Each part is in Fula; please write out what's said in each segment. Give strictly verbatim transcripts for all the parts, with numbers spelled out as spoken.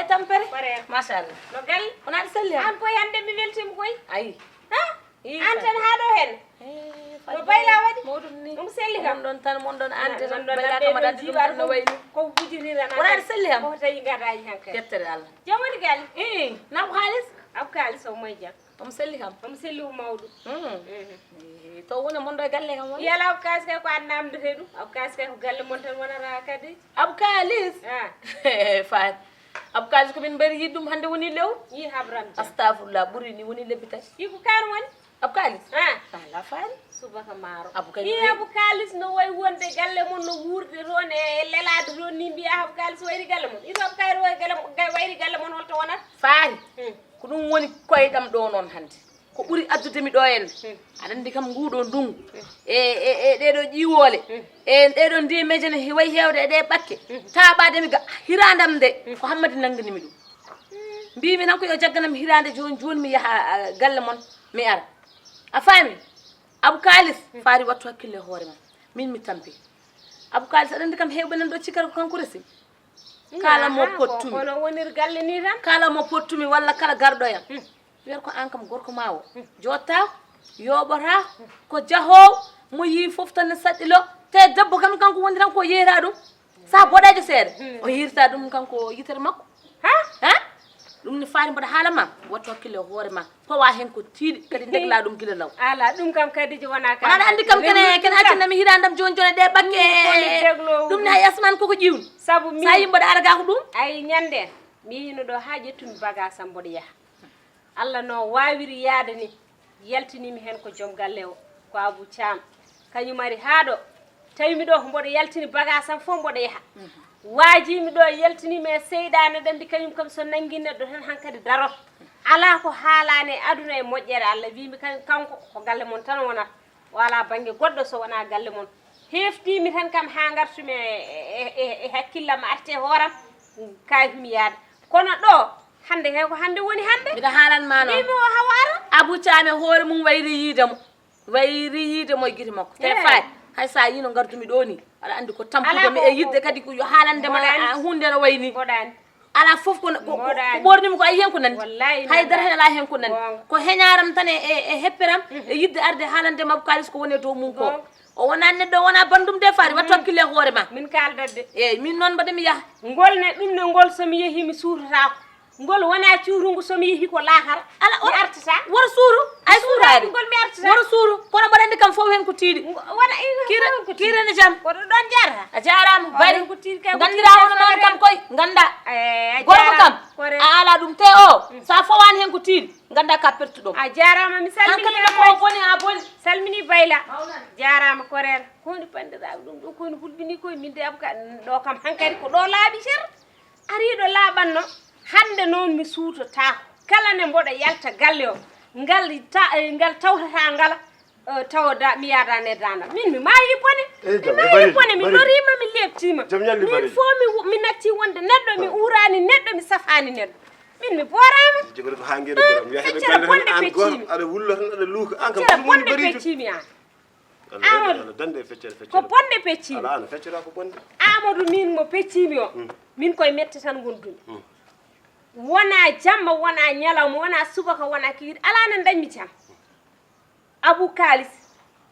Tampere? Korea. Machallah. No gal? Wona aɗa selli han? An koy hannde mi weltima koy. Ayi. Ha? Ii, an tan haa ɗo hen. Eh, no bayla waɗi? Mawɗum ni. Ɗum selli kam. Mon ɗon tan, mon ɗon ante tan. Bayla kam aɗa andi ɗum tan no wayni. Ko wujirira na. Wona aɗa selli kam? Ko tawi gadaaji han kay. Yettere Allah. Jom woni gal? Ii, naɓ haalis? Aɓ kaalis o moy jam. Omo selli kam? Omo selli o mawɗo. Hmm. Eh, to woni mon ɗo e galle kam woni? Yala aɓ kaalis kay ko an namdete ɗum. Aɓ kaalis kay ko galle mon tan wonata kadi. Aɓ kaalis? Ah. Faati. Aɓ kaalis ko min mbari yiɗ ɗum hannde woni lewru? Yi habram jam. Astafurlah, ɓuri ni woni lebbi tati. Yi ko kan woni? Aɓ kaalis? Ah. Ala faati. Subaka maaro. Aɓ kaalis. Yi aɓ kaalis no way wonde galle mon no wuurde toon e lelaade toon ni mbiya aɓ kaalis wayri galle mon. Ito aɓ kaalis wayri galle mon, ga-, wayri galle mon holto wonata? Faati. Hmm. Ko ɗum woni koyɗam ɗo noon hannde. Ko ɓuri addude mi ɗo en. Hmm. Aɗa anndi kam nguɗo ndungu. Hmm. E, e, e ɗeɗo ƴiwoole. Hmm. E ɗeɗo ndemeje ne heewi heewde e ɗe ɓakke. Hmm. Taaɓaade mi ga hirandam nde. Hmm. Ko Hammadi nanngani mi ɗum. Hmm. Mbimi tan ko yo jagganam hirande jooni jooni mi yaha, ah, galle mon mi ara. A faami? Aɓ kaalis, hmm, faati wattu hakkille e hoore ma. Min mi tampi. Aɓ kaalis, aɗa anndi kam heewɓe nan ɗo cikkata ko kanko resi. Kala mo aha, ko, pottumi. Kono wonir galle ni tan. Kala mo pottumi walla kala garɗo yam. Hmm. Wiyata ko an kam gorko ma o. Hmm. Jotta, yoɓata, ko jahoowo, mo yii fof tan ne saɗɗilo. Te debbo kam kanko woni tan ko yeeyata ɗum. Sa boɗeejo seeɗa, hmm, o yeeyata ɗum kanko yitere makko. Ha? Ha? Ɗum ne faati mboɗo haala ma, wattu hakkille e hoore ma. Pawa hen ko tiiɗi, kadi ndegla ɗum gila law. Ala, ɗum kam Kadija wona ka. Wona aɗa anndi kam kene, kene accanami hirandam jooni jooni e ɗe ɓakke. Ɗum ko mi deglo. Ɗum ne hay asman koko ƴiwni. Sabu min. Sa yimɓe ɗo ara ga ko ɗum. Ay ñande, mi yino ɗo ha ƴettumi bagage am mboɗo yaha. Allah no wawiri yaade ni, yaltinimi hen ko joom galle o, ko Abou Thiam. Kañum ari ha ɗo, tawimi ɗo ko mboɗo yaltini bagage am fof mboɗo yaha. Mhm. Waajimi ɗo yaltinimi e seyɗaane ɗamdi kañum kam so nanngi neɗɗo tan hankadi darot. Alaa ko haalaani e aduna e moƴƴere Allah. Wiimi kan-, kanko ko galle mon tan wonata. O alaa bannge goɗɗo so wonaa galle mon. Heeftiimi tan kam haa ngartumi e, e, e, e hakkillam arti e hooram, kaaytumi yaade. Kono ɗo, hannde kay ko hannde woni hannde. Mbiɗa haalan ma noon. Wiimi o hawa ara. Abou Thiam e hoore mum wayri yiide mo. Wayri yiide mo e gite makko. Te faay, hay so a yino ngardumi ɗo ni, aɗa anndi ko tampude mi e yiɗde kadi ko yo haalande ma, mboɗa anndi, a, huunde no wayi ni. Mboɗa anndi. Alaa fof ko, ko, ko, mboɗa anndi, ko ɓornimi ko, a yi heen ko nanndi. Wallahi hay dara heen alaa heen ko nanndi. Goonga. Ko heñaaram tan e, e, e hepperam, mhm, e yiɗde arde haalande ma ko kaalis ko woni e dow mum ko. Goonga. O wonaa neɗɗo, o wonaa banndum de faari, wattu, mhm, hakkille e hoore ma. Min kaaldat de. Eeyi, min noon mbaɗa mi yaha. Ngol ne, ɗum ne ngol so mi yehii mi suutotaako. Ngol wonaa cuurungu so mi yehii ko laakara. Ala, mi artata. Woro suuru. Ay suuraade. Ngol mi artata. Woro suuru. Kono mboɗo anndi kam fof heen ko tiiɗi. Ngo-, wona, i-, kiire, fof ko tiiɗi. Kiire ne jam. Kono ɗon jarata. A jaaraama, bari. Ko tiiɗi kay. Nganndiraa hono noon kam koy. Ngannda. Eh, a gorko jaaraama. Kam. Kore. A alaa ɗum te o. Mm. So a fowaani heen ko tiiɗi. Ngannda ka pertuɗo. A jaaraama, mi salmini. Hankali no ko boni, a boni. Salmini bayla. Mawnan. Jaaraama korel. Ko woni banndiraaɓe ɗum ɗo, ko woni hulɓini koye min de abka ɗo kam hankadi ko ɗo laaɓi cer. Ariiɗo laaɓanno, hannde noon mi suutotaako. Kala ne mboɗo yalta galle o, ngal ta-, eh, ngal tawtata ngala, eh, tawa da-, mi yaadaani e daandam. Min mi maayi bone. Eh, mi jam, maayi bone, mi loriima, mi leeptiima. Jam ñalli min bari. Fof mi wu-, mi natti wonde neɗɗo, mi uuraani neɗɗo, mi safaani neɗɗo. Min mi booraama. Jogori ko haa ngeɗo borom. Wiya heɓe feccere galle bonde tan, an gooto, peccimi. Aɗa wullo tan, aɗa luuka. An kam feccere ko bonde woni bariijo. Peccimi an. Amadou, dande feccere, feccere. Ko bonde peccimi. Ala, ana feccora ko bonde. Amadou, min mo peccimi o, mm, min koye mette tan ngondumi. Mm. Wona jamma, wona ñalawma, wona subaka, wona kikiiɗe. Alaa no dañmi jam. Abou Kalis,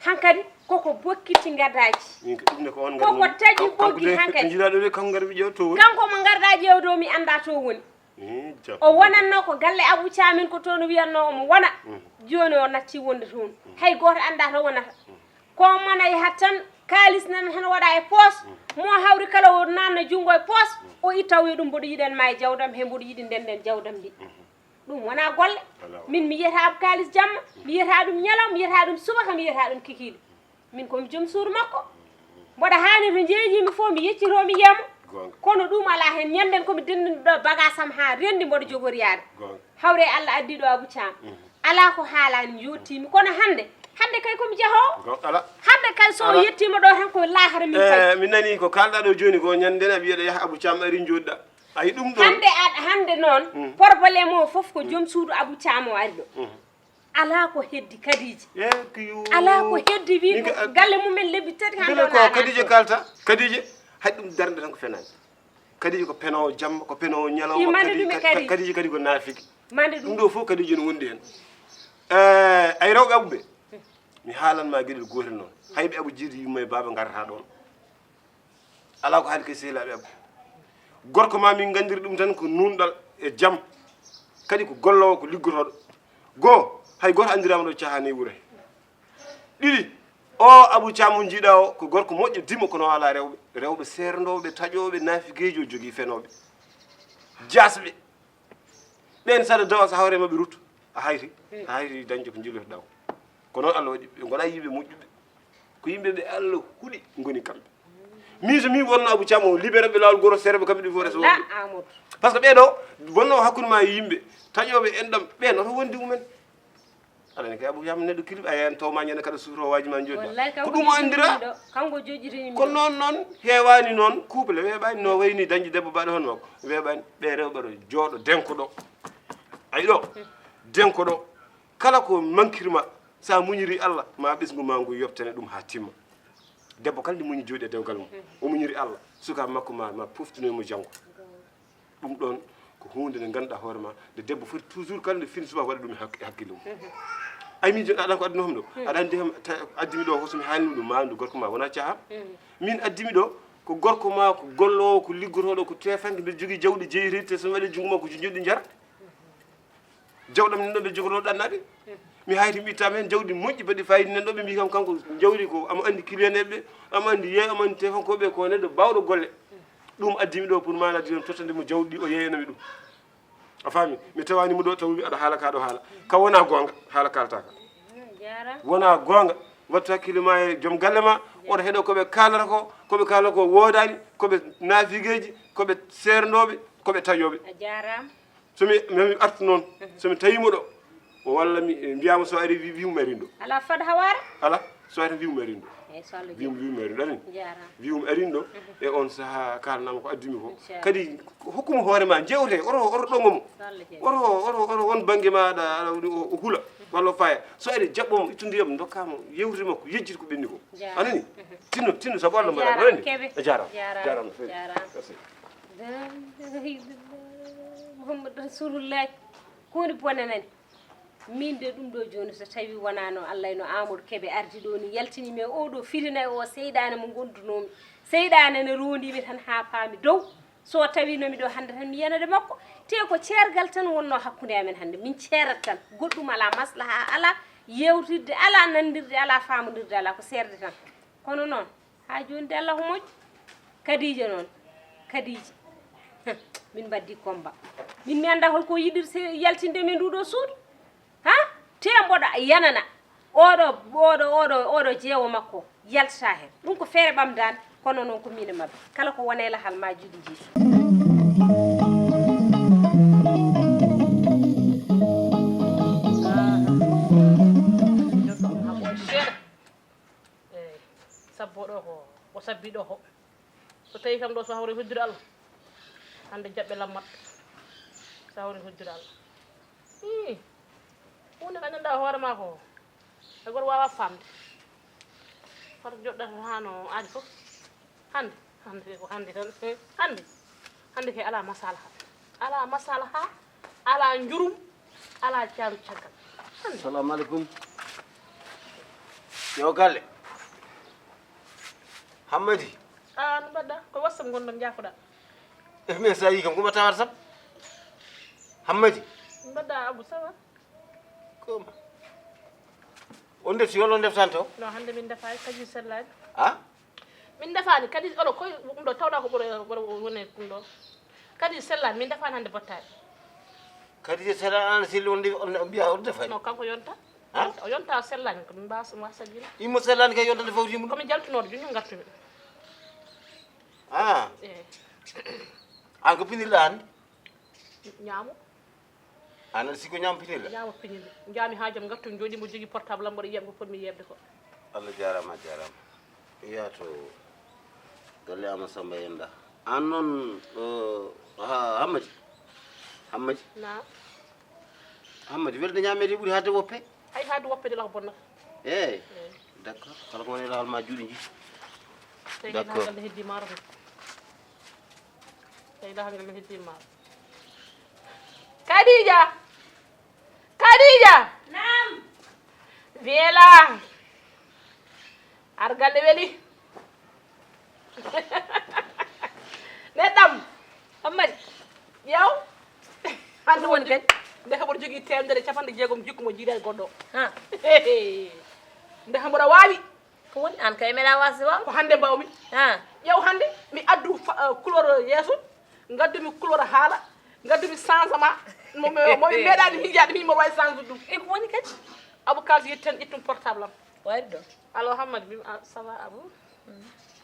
hankadi koko bokkiti ngadaaji. Min ko ɗum ne ko on koko taƴi ɓoggi hankadi. Jiɗaɗo de kanko ngarmi ƴeew to woni. Kanko mo ngarɗa ƴeewde o, mi annda to woni. Eh, jam. O wonatno ko galle Abou Thiam en ko toon o wiyatno omo wona. Mhm. Jooni o natti wonde toon. Mhm. Hay gooto anndaa to wonata. Mhm. Ko mana yahat tan, kaalis nana tan waɗa e poos. Mhm. Mo hawri kala o nanna junngo e poos, mhm, o itta o wiya ɗum mboɗo yiɗan ma e jawdam he mboɗo yiɗi ndenden jawdam ndi. Mhm. Ɗum wona golle. Wala, wala. Min mi yiyata Abou Kalis jamma, mhm, mi yiyata ɗum ñalawma, mi yiyata ɗum subaka, mi yiyata ɗum kikiiɗe. Min ko mi joom suudu makko. Mboɗo haani to njeejiimi fof mi yeccito mi yiya mo. Goonga. Kono ɗum alaa heen. Ñannden ko mi denndini ɗo bagaas am haa renndi mboɗo jogori yaade. Goonga. Hawre Allah addi ɗo Abou Thiam. Mhm. Alaa ko haalaani mi yottiimi. Kono hannde, hannde kay ko mi jahoowo. Goonga, alaa. Hannde kay so o yettiima ɗo tan ko laakara min kay. Eh, mi nanii ko kaalɗaa ɗo jooni ko ñannden aɓe mbiyaɗa yaha Abou Thiam ari njooɗɗaa. Ayi ɗum ɗoon. Hannde a-, hannde noon, mm, problème o fof ko, mm, joom suudu Abou Thiam o ari ɗo. Mhm. Alaa ko heddi Kadija. Eh, ko yo. Alaa ko heddi wi ko galle mumen lebbi tati hannde mbele o ko naataani Kadija toon. Kalta, Kadija, hay ɗum darnde tan ko fenaande. Kadi ko penoowo jamma, ko penoowo ñalawma, Imande kadi, ɗum e ka-, kadi. Kadi, kadi ko naafiki. Mande ɗum. Ɗum ɗo fof kadi joni wondi heen. Eh, ay rewɓe aɓuɓe, mi haalan ma geɗel gootel noon. Hay ɓe aɓu jiidi yumma e baaba ngarata ɗoon. Alaa ko haali kay sehilaaɓe aɓu. Gorko ma min nganndiri ɗum tan ko nuunɗal e jam. Kadi ko golloowo, ko liggotooɗo. Goo, hay gooto anndiraama ɗo caahaani e wuro he. Ɗiɗi, o Abou Thiam mo njiiɗaa o, ko gorko moƴƴo dimo, kono o alaa rewɓe. Rewɓe seernooɓe, taƴooɓe, naafigeeji o jogii fenooɓe. Jaasɓe. Ɓeen saɗa dawa, so hawre maɓɓe ruttu, a hayti, a hayti dañde ko njilotoɗaa o. Ko noon Allah waɗi, ɓe ngonaa yimɓe moƴƴuɓe. Ko yimɓe ɓe Allah huɗi ngoni kamɓe. Min so min wonno Abou Thiam o, libéré ɓe laawol gooto, seere ɓe kamɓe ɗum fof reso. La Amadou. Par ce que ɓee ɗo, bonno hakkunde ma e yimɓe, taƴooɓe enɗam, ɓeen oto wondi mumen. Aɗa anndi kay Abou Thiam neɗɗo kiliɓe, a yahan tawma ñande kala suuto waaji ma jooɗi. Wallaay, ko kanko ɗum o anndira. Joƴƴirini ɗo, kanko joƴƴirini ɗo. Ko noon noon, heewaani noon, couple weeɓaani no wayni dañde debbo baɗo hono makko. Weeɓaani, ɓe rewɓe ɗo jooɗo denko ɗo. Ayi ɗo, denko ɗo. Kala ko mankirma, so a muñiri Allah, ma ɓesngu ma ngu yoɓtane ɗum haa timma. Debbo kala nde muñi jooɗi e dewgal mum, o muñiri Allah, sukaaɓe makko ma, ma poftinoy mo janngo. Ɗum ɗoon ko huunde nde ngannduɗaa hoore ma, nde debbo foti toujours kala nde fini subaka waɗa ɗum e hak-, e hakkille mum. Ay min jooni aɗa ko adduno kam ɗo? Aɗa anndi kam ta-, addimi ɗo ko so mi haalni ɗum ma anndu gorko ma wona caaha. Min addimi ɗo ko gorko ma, ko golloowo, ko liggotooɗo, ko tefanke, mbeɗa jogii jawɗi jeeyi te so mi waɗi junngo makko joñjoɗi njara. Jawɗam nan ɗo ɓe jogotoo ɗannaade. Mi hayti mi ittaama heen jawdi moƴƴi baɗi fayida nan ɗo ɓe mbii kam kanko jawdi ko amo anndi client ɓe, amo anndi yeeyo, amo anndi tefankooɓe ko neɗɗo baawɗo golle. Ɗum addi mi ɗo pour maana di on tottande mo jawdi o yeeyana mi ɗum. A faami? Mi tawaani mo ɗo tawi mi aɗa haala ka ɗo haala. Ka wona goonga, haala kaalata ka. Jaara. Wona goonga. Wattu hakkille ma e joom galle ma, oto heɗo ko ɓe kaalata ko, ko ɓe kaalata ko woodaani, ko ɓe naafigeeji, ko ɓe seernooɓe, ko ɓe taƴooɓe. A jaaraama. So mi, mi artu noon, so mi tawi mo ɗo, o walla mi, eh, mbiyaama so ari wi-, wi'u mi arin ɗo. Alaa fad hawaare? Alaa, so ari tan wi'u mi arin ɗo. Eeyi, so Allah jaɓi. Wi'u mi arin ɗo, aɗa anndi? Jaaraama. Wi'u mi arin ɗo, e oon sahaa kaalanaama ko addi mi ko. Inchallah. Kadi hokku mo hoore ma, njeewte, oto, oto ɗomo mo. So Allah jaɓi. Oto, oto, oto won bannge ma aɗa, aɗa, o, o hula, walla o faaya. So ari jaɓɓo mo, ittu ndiyam, ndokkaa mo, yewtida makko, yejjit ko ɓenni ko. Jaaraama. A nani? Tinno, tinno, sabu Allah mbaɗa, aɗa anndi? Jaaraama, Keɓe. A jaaraama. Jaaraama. Jaaraama no feewi. Jaaraama. Merci. La ilaha illallah, Muhammadu Rasulullah. Ko woni bonanani? Min de ɗum ɗo jooni so tawi wonano Allah e no Amadou Kebe ardi ɗo ni yaltini mi e oɗo fitina e o seyɗane mo gondunomi. Seyɗane ne rondi mi tan ha paami dow. So tawi nomi ɗo hande tan mi yanade makko. Te ko ceergal tan wonno hakkunde amen hande. Min ceerat tan. Goɗɗum ala, maslaha ala, yewtirde ala, nandirde ala, famondirde ala, ko seerde tan. Kono noon, haa jooni de Allah ko moƴƴo. Kadiija noon, Kadiija. Min mbaddi combat. Min mi anndaa hol ko yiɗir se yaltinde min nduɗo suudu. Ha? Te mboɗo yanana. Oɗo, oɗo, oɗo, oɗo jeewo makko yaltata heen. Ɗum ko feere ɓamdaande, kono noon ko min e maɓɓe. Kala ko wona e lahal ma juuɗe jeeɗiɗi. Eeyi, sabbo ɗo ko, o sabbi ɗo ko. So tawi kam ɗo so hawri hujjude Allah, hannde jaɓɓe lammat. So hawri hujjude Allah. Ii, huunde ka nanɗa hoore ma ko, e goto wawa famde. Hoto joɗɗata ha no aadi fof. Hannde, hannde ko hannde tan. Hannde, hannde kay ala masalaha. Ala masalaha, ala njurum, ala caaru caggal. Hannde. Salamu aleykum. Yo galle. Hammadi. A, no mbaɗɗa? Ko WhatsApp ngonɗon jaafoɗa? E, mais sa yi kam, ko mbaɗɗa WhatsApp? Hammadi. No mbaɗɗa, Abou, ça va? Koma. On defti walla on deftanto? Non, hannde min defaani, kadi sellaani. Ha? Min defaani, kadi oɗo koy ɗum ɗo tawɗa ko ɓuri, ɓuri woni ɗum ɗo. Kadi sellaani, min defaani hannde bottaani. Kadi sellaani, an selli on de, on, on mbiya on defaani. Non, kanko yonta. Ha? O yonta, o sellaani, ko min mbasa, mbasa jina. Immo sellaani kay yontande fawti mum. Ko mi jaltunooɗo, jooni ngartumi. Ah. Eh. An ko pinirɗa hannde? Ñaamo. An aɗa sikko ñaamo pinirɗa? Ñaamo pinirɗa. Njaami haa jam ngartumi, jooɗi mo jogi portable am, mboɗo yiya ko potmi yeɓde ko. Allah jaaraama, a jaaraama. Yaa to galle Ama Samba Yenda. An noon, o, ha, Hammadi? Hammadi? Naam. Hammadi, welde ñaamede ɓuri haalde woppe? Hay haalde woppe de la ko bonnata. Eey. Eey. D'accord. Kala ko woni lahal ma juuɗe njiɗi. Tawi heen d'accord. Haalde heddi maaro ko. Tawi daa hannde mi heddiima. Kadija! Kadija! Naam. Viens là. Ar galle weli. Neɗɗam. Ammari. Yow. Hannde woni kadi. Ndeke mboɗo jogii teemedere e capanɗe jeegom jikku mo jiidaani goɗɗo. Ha. Ndeke mboɗo waawi. Ko woni aan kay meɗa waasde waawde. Ko hannde mbawmi. Ha. Ƴeew hannde mi addu fa- eh, couleur yeeso, ngaddumi couleur haala, ngaddumi changement. Mo mo- mo mi meeɗaani miijaade mi mo wawi change ɗum. E ko woni kadi? Abou Kaldi yetti tan ƴettum portable am. Wayde ɗo. Allo Hammadi mbimi ah, ça va Abou?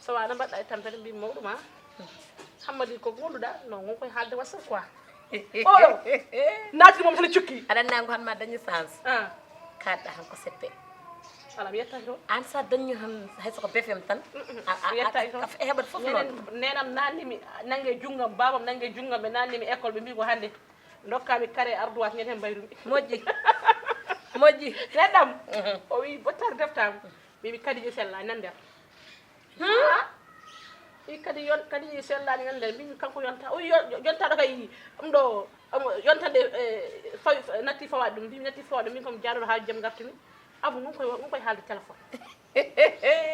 Ça va no mbaɗɗa e tampere mbimi mawɗum a? Hammadi ko ngonduɗa? Non ngon koye haalde wasa quoi. Oɗo naati moom tan e cukki. Aɗa anndi aan ko han ma dañi chance. Ah. Kaɗɗa han ko seppe. Ala mi yettaki toon. Aan sa dañi han hay soko befem tan. A a a heɓat fof noon. Nenam nanni mi nange junngam babam nange junngam ɓe nanni mi école ɓe mbi ko hannde. Ndokkami kare arduwaas ñande mbayru mi. Moƴƴi. Moƴƴi. Neɗɗam. O wi bottar deftam. Mimi Kadija sella nan nder. Wi kadi yon kadi sellani nan nder mbimi kanko yonta o wi yontaɗo kay ɗum ɗo. Yontande fawi natti fawaɗi ɗum mbimi natti fawaɗi ɗum min komi jaaɗoɗo ha jam gartumi. Abu ɗum koye ɗum koye haalde téléphone.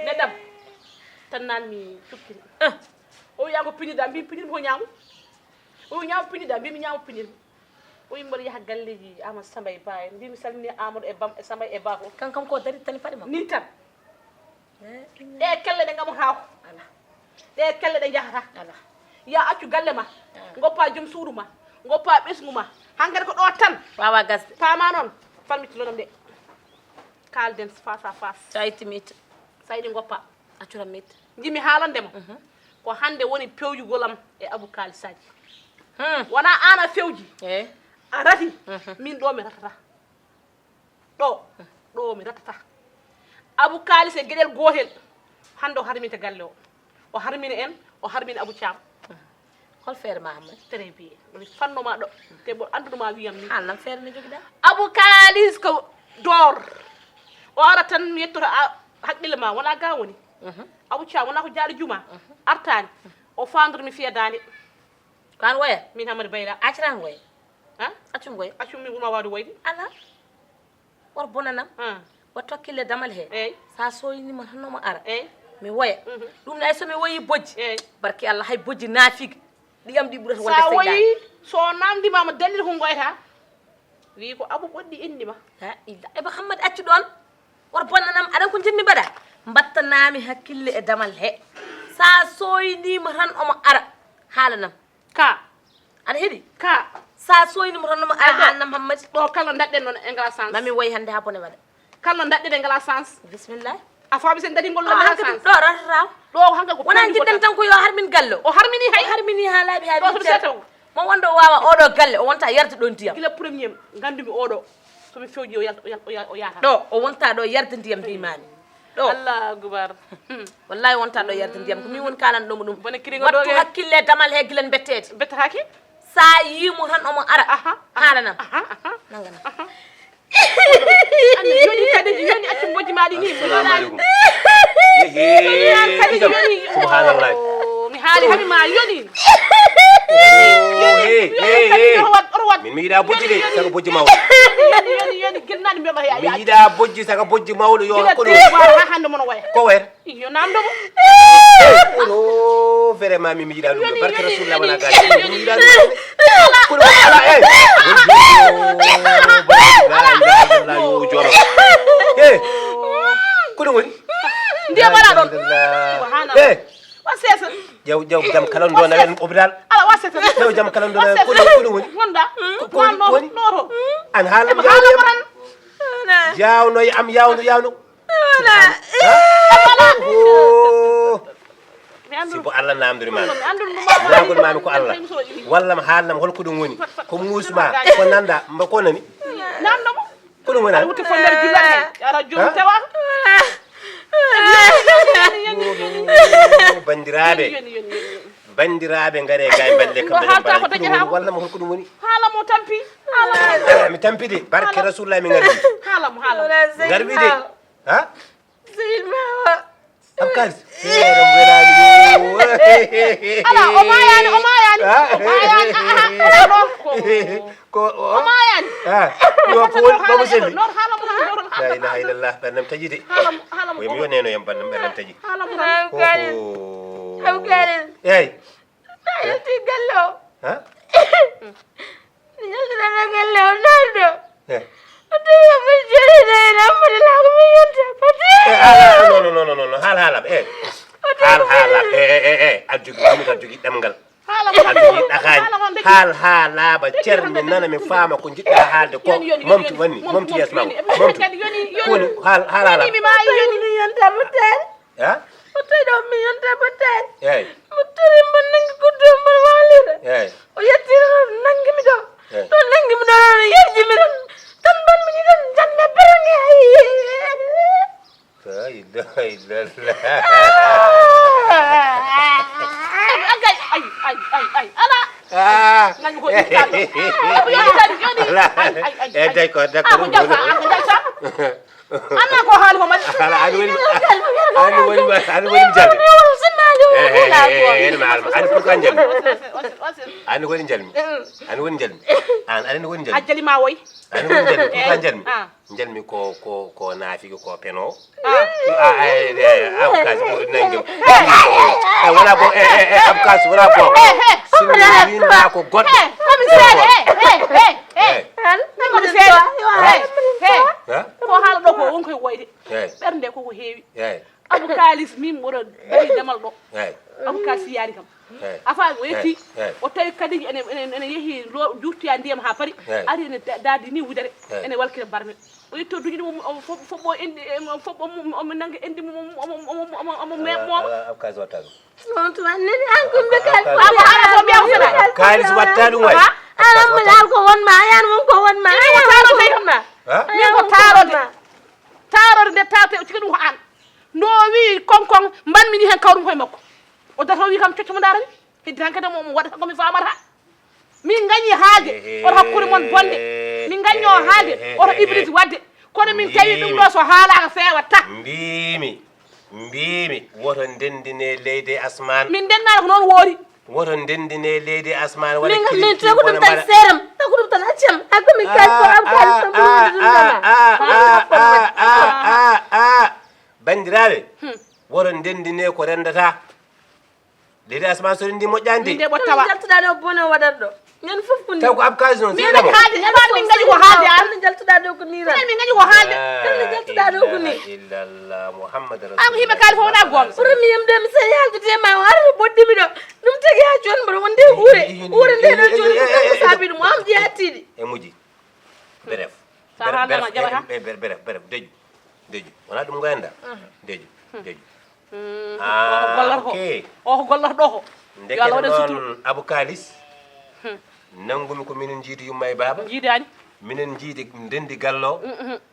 Neɗɗam. Tan nanmi cukkiri. O wiya ko piñirɗa mbimi piñirmi ko ñaamo. O wi ñaamo piñirɗa mbimi ñaamo piñirmi. O wi mboɗo yaha galleji Amadou Samba e Ba en mbimi salmini Amadou e Bam e Samba e Ba fof. Kankam ko dari tani paɗe makko ni tan. Ɗe kelle ɗe ngamo haako. Ɗe kelle ɗe njahata. Ya accu galle ma. Goppa joom suudu ma. Goppa ɓesngu ma. Hankadi ko ɗo tan. Wawa gasde. Pama noon. Farmiti lonam de. Kalden face à face. Sa itti mi itta. Sa yiɗi goppa. Accuram mi itta. Jimi haalande mo. Ko hannde woni pewjugol am e Abou Kaali Sadji. Wona aan a fewji. A rati. Min ɗo mi ratata. Ɗo ɗo mi ratata. Abou Kalis e geɗel gootel. Hannde o harminte galle o. O harmini en, o harmini Abou Thiam. Hol feere ma Hammadi? Très bien. Mi fannoma ɗo. Te mboɗo anndude ma wiyam ni. Haalnam feere nde jogiɗa. Abou Kalis ko door. O ara tan mi yettoto a haqqille ma wona ga woni. Abou Thiam wona ko jaaɗo juma. Artani. O fandor mi fiya dande. Ko an woya? Min Hammadi Bayla. Acca tan woya. Ha? Accum woya. Accum mi wuma wawde woyde. Ala. Wor bonanam. Wa tokkille damal he. Sa soyni mo tan omo ara. Mi woya. Ɗum ne ay so mi woyi bojji. Barki Allah hay bojji naafigi. Ɗi am ɗi ɓurata wonde sa woyi so namdima mo dalil ko ngoyta. Wi ko Abu ɓoɗɗi indi ma. La illa e ba Hammadi accu ɗon. Wor bonanam aɗan ko jimmi mbaɗa. Mbattanami hakkille e damal he. Sa soynima tan omo ara. Haalanam. Ka. Aɗa heɗi? Ka. Sa soynimo tan no mo ara haalnam Hammadi. Ɗo kala daɗɗen noon e ngala sens. Mami woyi hannde ha bone waɗa. Kala daɗɗen e ngala sens. Bisimilla. A faami sen daɗi ngol ngala sens. Ɗo rarata. Ɗo hanga ko wona jiddan tan ko yo harmin gallo. O harmini hay. O harmini ha laaɓi ha. Ɗo to setaw. Mo wonɗo wawa oɗo galle o wonta yarde ɗon ndiyam. Gila premier gandumi oɗo. Somi fewji o yalta o yalta o yalta. Ɗo o wonta ɗo yarde ndiyam mbimami. Ɗo. Allahu akbar. Wallahi wonta ɗo yarde ndiyam ko min woni kalanɗo mo ɗum. Bone kirigo wattu doge. Hakkille damal he gilen bettede. Bettataake. Sa yimo tan omo ara. Aha. Halanam. Aha. Aha. Nangana. Anne yoni kadi yoni accu bojji maɗi ni. Assalamu alaikum. Ehe. Kadi yoni. Subhanallah. Mi haali hami ma yoni. Hey, hey, hey. Min mi yiɗa bojji de sago bojji mawɗo. Yoni yoni yoni gilnani mi ma ya. Mi yiɗa bojji sago bojji mawɗo yo ko ɗum. Ko wer. Iyo namdo mo. Oɗo vraiment mi mi yiɗa ɗum barke rasulullah wona gaji mi yiɗa ɗum. Ko ɗum ala e. Yo jono. Eh. Ko ɗum woni. Ndiya wala ɗon. Eh. Wa sesa. Jaw jaw jam kala ndo na en hôpital. Ala wa sesa. Jaw jam kala ndo na ko ɗum ko ɗum woni. Wonda. Ko ko woni. Noto. An halam yaw. Yawno am yawno yawno. Wala. Oh. Si ko Allah namdori ma. Nagol mami ko Allah. Walla ma haalnam hol ko ɗum woni. Ko musma ko nanda mba ko nani. Namdo mo. Ko ɗum woni. Wuti fo nder julal he. Ara jom tawa. Bandiraɓe. Bandiraɓe ngare gay balle kam. Walla ma hol ko ɗum woni. Hala mo tampi. Hala mo. Mi tampi de barke rasulullah mi ngari. Hala mo hala. Ngarwi de. Ha? Seyid Mawa. Abkaris. Ala o mayani o mayani. Ko o maayani. Yo ko woni baba selli. Non hala mo non hala. La ilaha illallah, ɓernam taƴi de. Hala mo hala mo. Waymi yo neno yam ɓernam ɓernam taƴi. Hala mo. Abkalis. Abkalis. Eyyi. Yalti galle o. Ha? Yalti galle o nardo. Eh. O tawi o ɓe jooɗi ɗo e lammude laago mi yonta pati. Eh, ah, ah, non, non, non, non, non, haal haalam, eh. Haal haalam, eh, eh, eh, eh, aɗa jogii, aɗa jogii ɗemngal. Aɗa jogii ɗakaaji. Haal haalaama, cer mi nana, mi faama ko njiɗɗaa haalde ko. Momtu, woni, momtu yeeso maa ko. Momtu. Ko woni, haal, haal haalam. Ha? O tawi ɗo mi yonta battaji. Eyyi. Mo tori mbo nangi kuddu mbo walire. Eyyi. O yettiri ɗo nangi mi ɗo. Eyyi. Ɗo nangi mi ɗo ɗo yerji mi ɗon. Tan ban mi ɗon janna berange. Ay. La ilaha illallah. Ay ay ay ay ala. Ah. Nangi ko yoni tan yoni. Ay ay ay. Eh, d'accord, d'accord. Ko jasa, ko jasa. Anna ko haali ko mbaɗi. Ala, an woni, an woni, an woni mi jalmi. Eh, eh, eh, eh, eh, ma alma. An ko kan jalmi. An woni jalmi. An woni jalmi. An, an woni jalmi. A jali ma woy. An woni jalmi, ko kan jalmi. Jalmi ko, ko, ko naafiki ko peno. Ah, eh, eh, abkas ko nangam. Eh, wala ko, eh, eh, eh, abkas wala ko. Sinni ko goɗɗo. Commissaire, eh, eh, eh, eh. Commissaire, eh, eh. Ko haala ɗo ko won koye woyde. Ɓernde koko heewi. Abu Kalis min mboɗo dari demal ɗo. Abu Kalis yaari kam. A faami o yetti. O tawi kadi ene ene yehi jurtoya ndiyam ha paari. Ari ene daadi ni wudere. Ene walkira barme. O yetto duƴi ɗum omo foɓɓo endi foɓɓo omo nanga endi mum omo omo omo omo meɓmo. Abu Kalis watta ɗum. On tuma nani an kumbe kal. Abu Kalis watta ɗum. Abu Kalis watta ɗum way. An amma laal ko won ma ayan won ko won ma ayan won ko won ma. Min ko taarode. Taarode nde taarte o cika ɗum ko an. No wi konkon mbanmi ni hen kawrum koye makko. O dato wi kam cocco mo darani. Heddi tan kadi mo waɗata ko mi famata. Min gañi haalde oto hakkude mon bonde. Min gañi o haalde oto iblis wadde. Kono min tawi ɗum ɗo so haalaka feewata. Mbimi. Mbimi woto ndendine leydi e asman. Min ndennaɗo ko noon woori. Woto ndendine leydi e asman waɗa min min tegu ɗum tan seeram tagu ɗum tan accam hakko min kal ko am kal ko ɗum ɗum ɗum. Bandiraɓe. Woto ndendine ko rendata. Leydi asman so rendi moƴƴani de. Min de ɓottawa. Jaltuɗa ɗo bono waɗat ɗo. Ñan fof ko ni. Taw ko abkaji noon. Min haalde e ma min gañi ko haalde an. Jaltuɗa ɗo ko ni ran. Min gañi ko haalde. Jaltuɗa ɗo ko ni. Illallah Muhammad Rasulullah. An himɓe kaali fof wona goonga. Pour mi yam de mi sa yaldude ma o arno boɗɗimi ɗo. Ɗum tagi ha joni mboɗo wonde hure. Hure nde ɗo joni ko kanko saabi ɗum o am ƴeya tiiɗi. E muji. Bref. Sa haalnama jaɓata. Bref bref bref deƴu. Deƴu wona ɗum goyanda. Deƴu deƴu. Oho gollar ko oho gollar ɗo ko. Ndekete noon Abou Kalis. Nanngumi ko minen njiidi yumma e baaba. Njiidaani. Minen njiidi ndenndi gallo.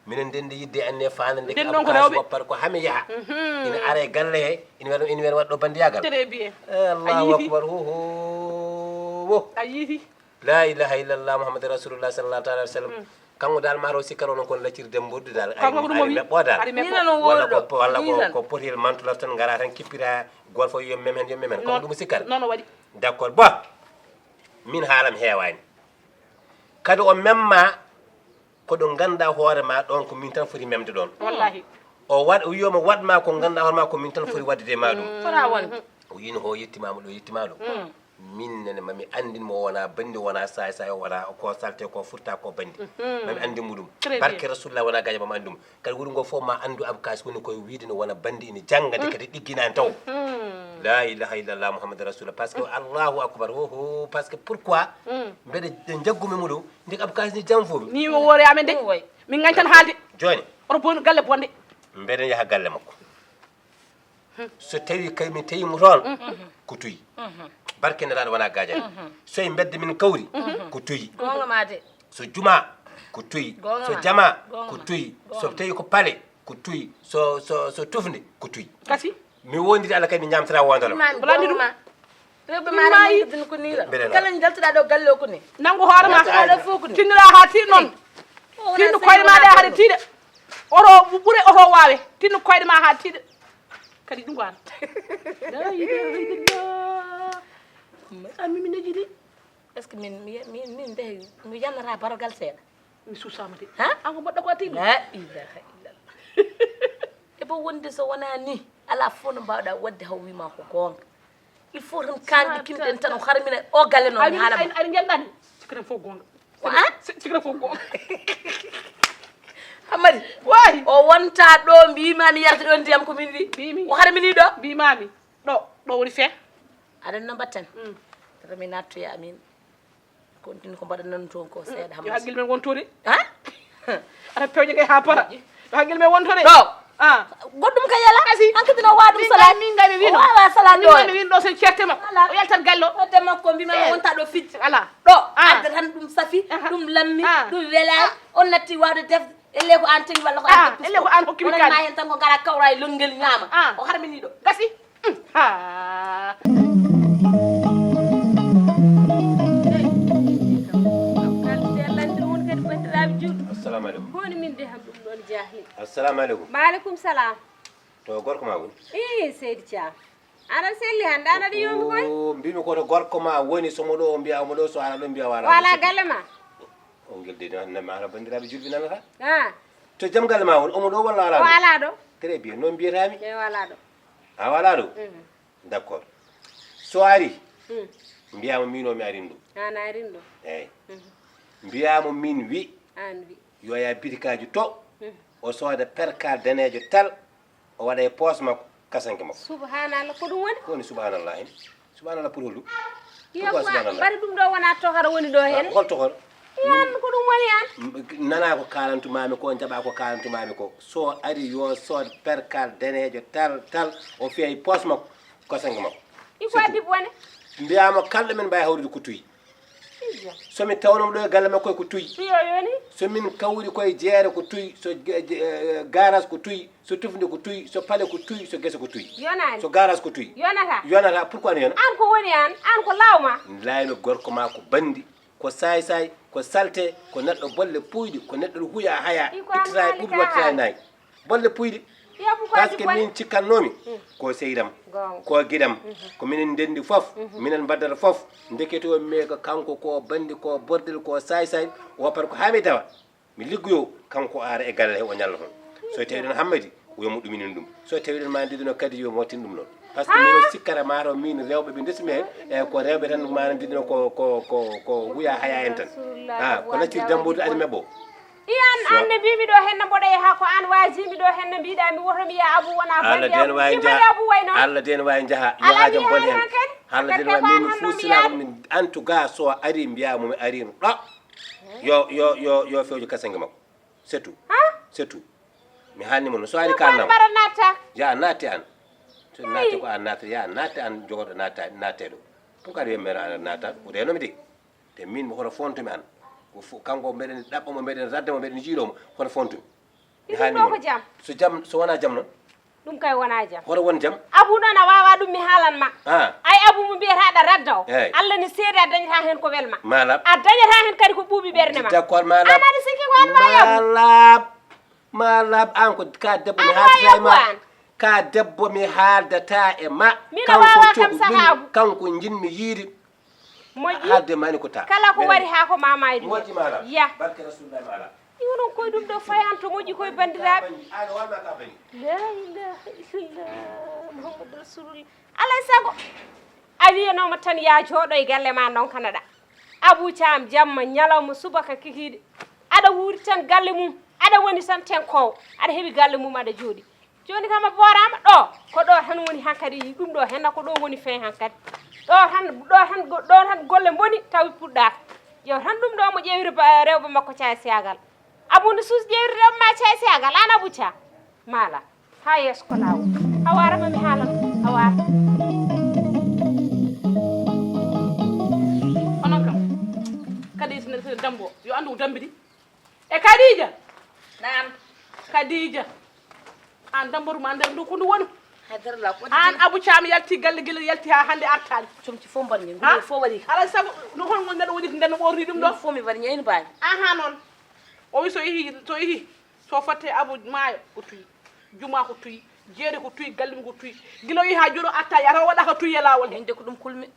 Minen ndenndi yidde anne faanda ndeke Abou Kalis woppat ko hami yaha. Ina ara e galle he ina wiyata ina wiyata waɗ ɗo banndiyagal. Très bien. Allahu akbar hoho. A yiiti. La ilaha illallah Muhammad Rasulullah sallallahu taala alaihi wasallam. Kanko dal maro sikkano non kon laccir demburdi dal ay meɓɓo dal. Walla ko walla ko ko potel mantu laftan ngara tan kippira gol fo yo mem hen yo mem hen ko ɗum sikkata. Non o waɗi. D'accord bon. Min haalam heewani. Kadi o memma ko ɗo ngannduɗaa hoore ma ɗon ko min tan foti memde ɗon. Wallahi. O waɗ o wiyoma waɗ ma ko ngannduɗaa hoore ma ko min tan foti waɗde ma ɗum. Fota wonde. O yino ho yettima mo ɗo yettima ɗo. Min nene mami anndin mo wona banndi wona saay saay wona ko salte ko furta ko banndi. Mami anndin mo ɗum. Barke rasulullah wona gaja mami anndin mo. Kadi wuro ngo fof ma anndu abkas woni koye wiide no wona banndi ina jannga nde kadi ɗigginani taw. La ilaha illallah muhammadu rasulullah par ce que allahu akbar oho par ce que pourquoi mbeɗa jaggumi mo ɗo nde abkas ni jam fof. Ni o woore amen de min gañtan haalde. Jooni oto bon galle bonde. Mbeɗen yaha galle makko. So tawi kay mi tawi mo toon ko tuyi. Barke nelaaɗo wona gaajaɗo. So e mbedda min kawri ko tuyi. Goonga ma de. So juma ko tuyi. So jama ko tuyi. So tawi ko pale ko tuyi. So so so tufnde ko tuyi. Kasi. Mi wondiri Allah kay mi ñamtata wondoro. Blandidu. Rewɓe maɗa mankitini ko nira kala jaltuɗa ɗo galle o ko ni. Nangu hoore ma. Tinnira ha tir noon. Tinno koyɗe ma ɗe haɗa tiiɗa. Oto ɓure oto wawe tinno koyɗe ma ha tiiɗa. Kadi ɗum ko an. La ilaha illallah. An mi min jidi. Min, mi, mi, min de, mi yalnata barogal seeɗa. Mi suusaama de. Ha? An ko mbaɗɗa ko a tiimi? La ilaha illallah. E bo wonde so wonaa ni, alaa fof no mbaawɗaa waɗde haw wiima ko goonga. Il faut tan kaalɗi kinɗen tan o harmina o galle noon mi haalama. Aɗa ngelɗani? Sikkiren fof goonga. Ko an? Sikkiren fof goonga. Hammadi. Waay. O wonta ɗo mbiima mi yarata ɗo ndiyam ko min wi. Mbiimi. O harmini ɗo. Mbiimami. Ɗo, ɗo woni fee. Aɗa no mbatten? Mm. Tata mi nattoya amin. Ko ɗin ko mbaɗanon toon ko seeɗa. Yo haqqille men won toon de. Ha? Aɗa pewje kay haa para. Yo haqqille men won toon de. Ɗo. Ah. Goɗɗum ka yala. Kasi. Hankadi no waɗum salade. Min gaymi wino. Wawa salade ɗo. Min gaymi wino ɗo sen certe makko. Ala. O yaltat gallo. Wadde makko mbima wonta ɗo fijji. Ala. Ɗo. Ah. Adda tan ɗum safi, ɗum lammi, ɗum wela. On natti wawde defde. Elle ko an tawi walla ko an. Ah, elle ko an hokkimi kadi. Wonanma hen tan ko gara kawra e lonngel ñaama. Ah. O harmini ɗo. Gasi. Assalamu aleykum. Honi min de ham ɗum ɗon jahli. Assalamu aleykum. Maaleykum salam. To gorko ma woni? Ii, seydi Thiam. Aɗa selli hannde, aɗa aɗa yoomi koy? O, mbimi ko to gorko ma woni, so mo ɗo o mbiya omo ɗo, so ala ɗo mbiya wala. Wala galle ma? O ngel de, no, no, ma, ala bandiraɓe julɓe nanata. Ah. To jam galle ma woni, omo ɗo walla ala ɗo? O ala ɗo. Très bien, noon mbiyatami. E wala ɗo. A wala ɗo? Mhm. D'accord. So ari, mm, mbiyamo min o mi arin ɗo. An arin ɗo. Eyyi. Mhm. Mbiyamo min wi. An wi. Yo ya bitikaji to. Mhm. O sooda percal danejo tal. O waɗa e poos makko, kasanke makko. Subhanallah, ko ɗum woni? Ko woni subhanallah hen? Subhanallah pour holɗum? Yo, pourquoi ko subhanallah? Mbaɗi ɗum ɗo wona tohoro woni ɗo hen? Hol tohoro? Yan ko ɗum woni yan? M-, nana ko kalantumami ko, jaɓa ko kalantumami ko. So ari yo sood percal danejo tal, tal, o fiya e poos makko, kasanke makko. Iko addi bone? Mbiyama kalɗo men mbawi hawrude ko tuyi. Iyo. So mi tawnoo mo ɗo e galle makko ko tuyi. Iyo, yoni. So min kawri koye jeere ko tuyi, so ge-, ge-, eh, garage ko tuyi, so tufnde ko tuyi, so pale ko tuyi, so gese ko tuyi. Yonaani. So garage ko tuyi. Yonata. Yonata, pourquoi ne yona? An ko woni an, an ko lawma. Layno gorko ma ko bandi, ko saay-saay, ko salte, ko neɗɗo bolle puyɗi, ko neɗɗo huya haya, ittata e ɓuuɓi wattata e nayi. Bolle puyɗe. Par ce que min cikkannoomi ko sehil am, ko giɗo am, ko minen ndenndi fof, minen mbaddata fof. Ndekete o mais ko kanko ko bandi, ko bordel, ko saay-saay, o wappata ko haa mi tawa. Mi liggoyo, kanko o ara e galle he o ñalla toon. So tawi ɗon Hammadi, yo mo ɗuminin ɗum. So tawi ɗon ma ndiɗuno kadi yo mo wattin ɗum noon. Par ce que min o sikkata mataw min rewɓe ɓe ndesmi he, e ko rewɓe tan mana ndiɗuno ko, ko, ko, ko huya haya en tan. Ha, ko lacciri dambudu adi mebbo. Iyan, an ne mbimi ɗo hen no mboɗo yaha ko an wajimi ɗo hen no mbiɗa mi woto mi yaha Abu wona Allah den wawi jaha. Abu wayno. Allah den wawi jaha. Yo haajam bon hen. Allah den wawi min fusinako min en tout cas so ari mbiyamo mi arino ɗo. Yo, yo, yo, yo fewjo kasange makko. C'est tout. Ha? C'est tout. Mi hanni mon so ari kan nam. Bara natta. Ya natti an. So natti ko an natta ya natti an jogoɗo natta natte ɗo. Pourquoi de mera natta? Ko de no mi de. Te min mo hoto fontumi an. Ko fo-, kanko mbeɗen ɗaɓɓa mo, mbeɗen radda mo, mbeɗen jiiɗo mo, hoto fontumi. Mi ɗum haani ɗo mo ko jam. So jam, so wona jam noon? Ɗum kay wona jam. Hoto won jam? Abu noon a wawa ɗum mi haalan ma. Ah. Ay Abu mo mbiyata aɗa radda o. Eey. Allah ne seedi a dañata heen ko welma. Malab. A dañata heen kadi ko ɓuuɓi ɓernde ma. D'accord, malab. An aɗa sikki ko an wawi Abu? Malab. Malab, an ko ka debbo mi haaldata e ma. An wawi Abu an? Ka debbo mi haaldata e ma. Miɗo wawa kam saha Abu. Kanko jinmi yiide. Moƴƴi. Haalde mani ko ta. Kala ko wari haa ko mamayde. Moƴƴi malam. Ya. Barke Rasulullah malam. Iwnon koye ɗum ɗo fayanto moƴƴi koye banndiraaɓe. Aɗa walla ka bani. La ilaha illallah Muhammadu Rasulullah. Alay sago a wiyanoma tan ya jooɗo e galle ma nonkanaɗa. Abou Thiam jamma ñalawma subaka kikiiɗe. Aɗa wuuri tan galle mum. Aɗa woni tan tenkowo. Aɗa heɓi galle mum aɗa jooɗi. Jooni kam a booraama ɗo, ko ɗo tan woni hankadi, ɗum ɗo henna ko ɗo woni fin hankadi. Ɗo tan, ɗo tan, ɗo tan golle mboni tawi puɗɗaaka. Ƴeew tan ɗum ɗo mo ƴeewiri ba-, rewɓe makko caya siyagal. Abou no suusi ƴeewiri rewɓe ma caya siyagal, an Abou Thiam. Maala, haa yeeso ko laawol. A waara ma mi haalan, a waara. Onon kam, kadi so neɗɗo dambo, yo anndu ko dambi ɗi. E Khadija. Naam. Khadija. An dambaru ma nder ndu ko ndu woni. Haydara la ko an Abou Thiam yalti galle gila yalti ha hande artani. Comci fof mbaɗ ngel, ngol fof waɗi. Ala sago no hol ngol neɗɗo woni nden no ɓorni ɗum ɗo. Fof mi waɗi ngel ene baawi. Aha noon. O wi so yehi, so yehi, so fatte Abou maayo ko tuyi. Juma ko tuyi. Jeere ko tuyi, galle mum ko tuyi. Gila o yehi ha joɗo arta yata o waɗa ko tuyi e lawol. Hende ko ɗum kulmi.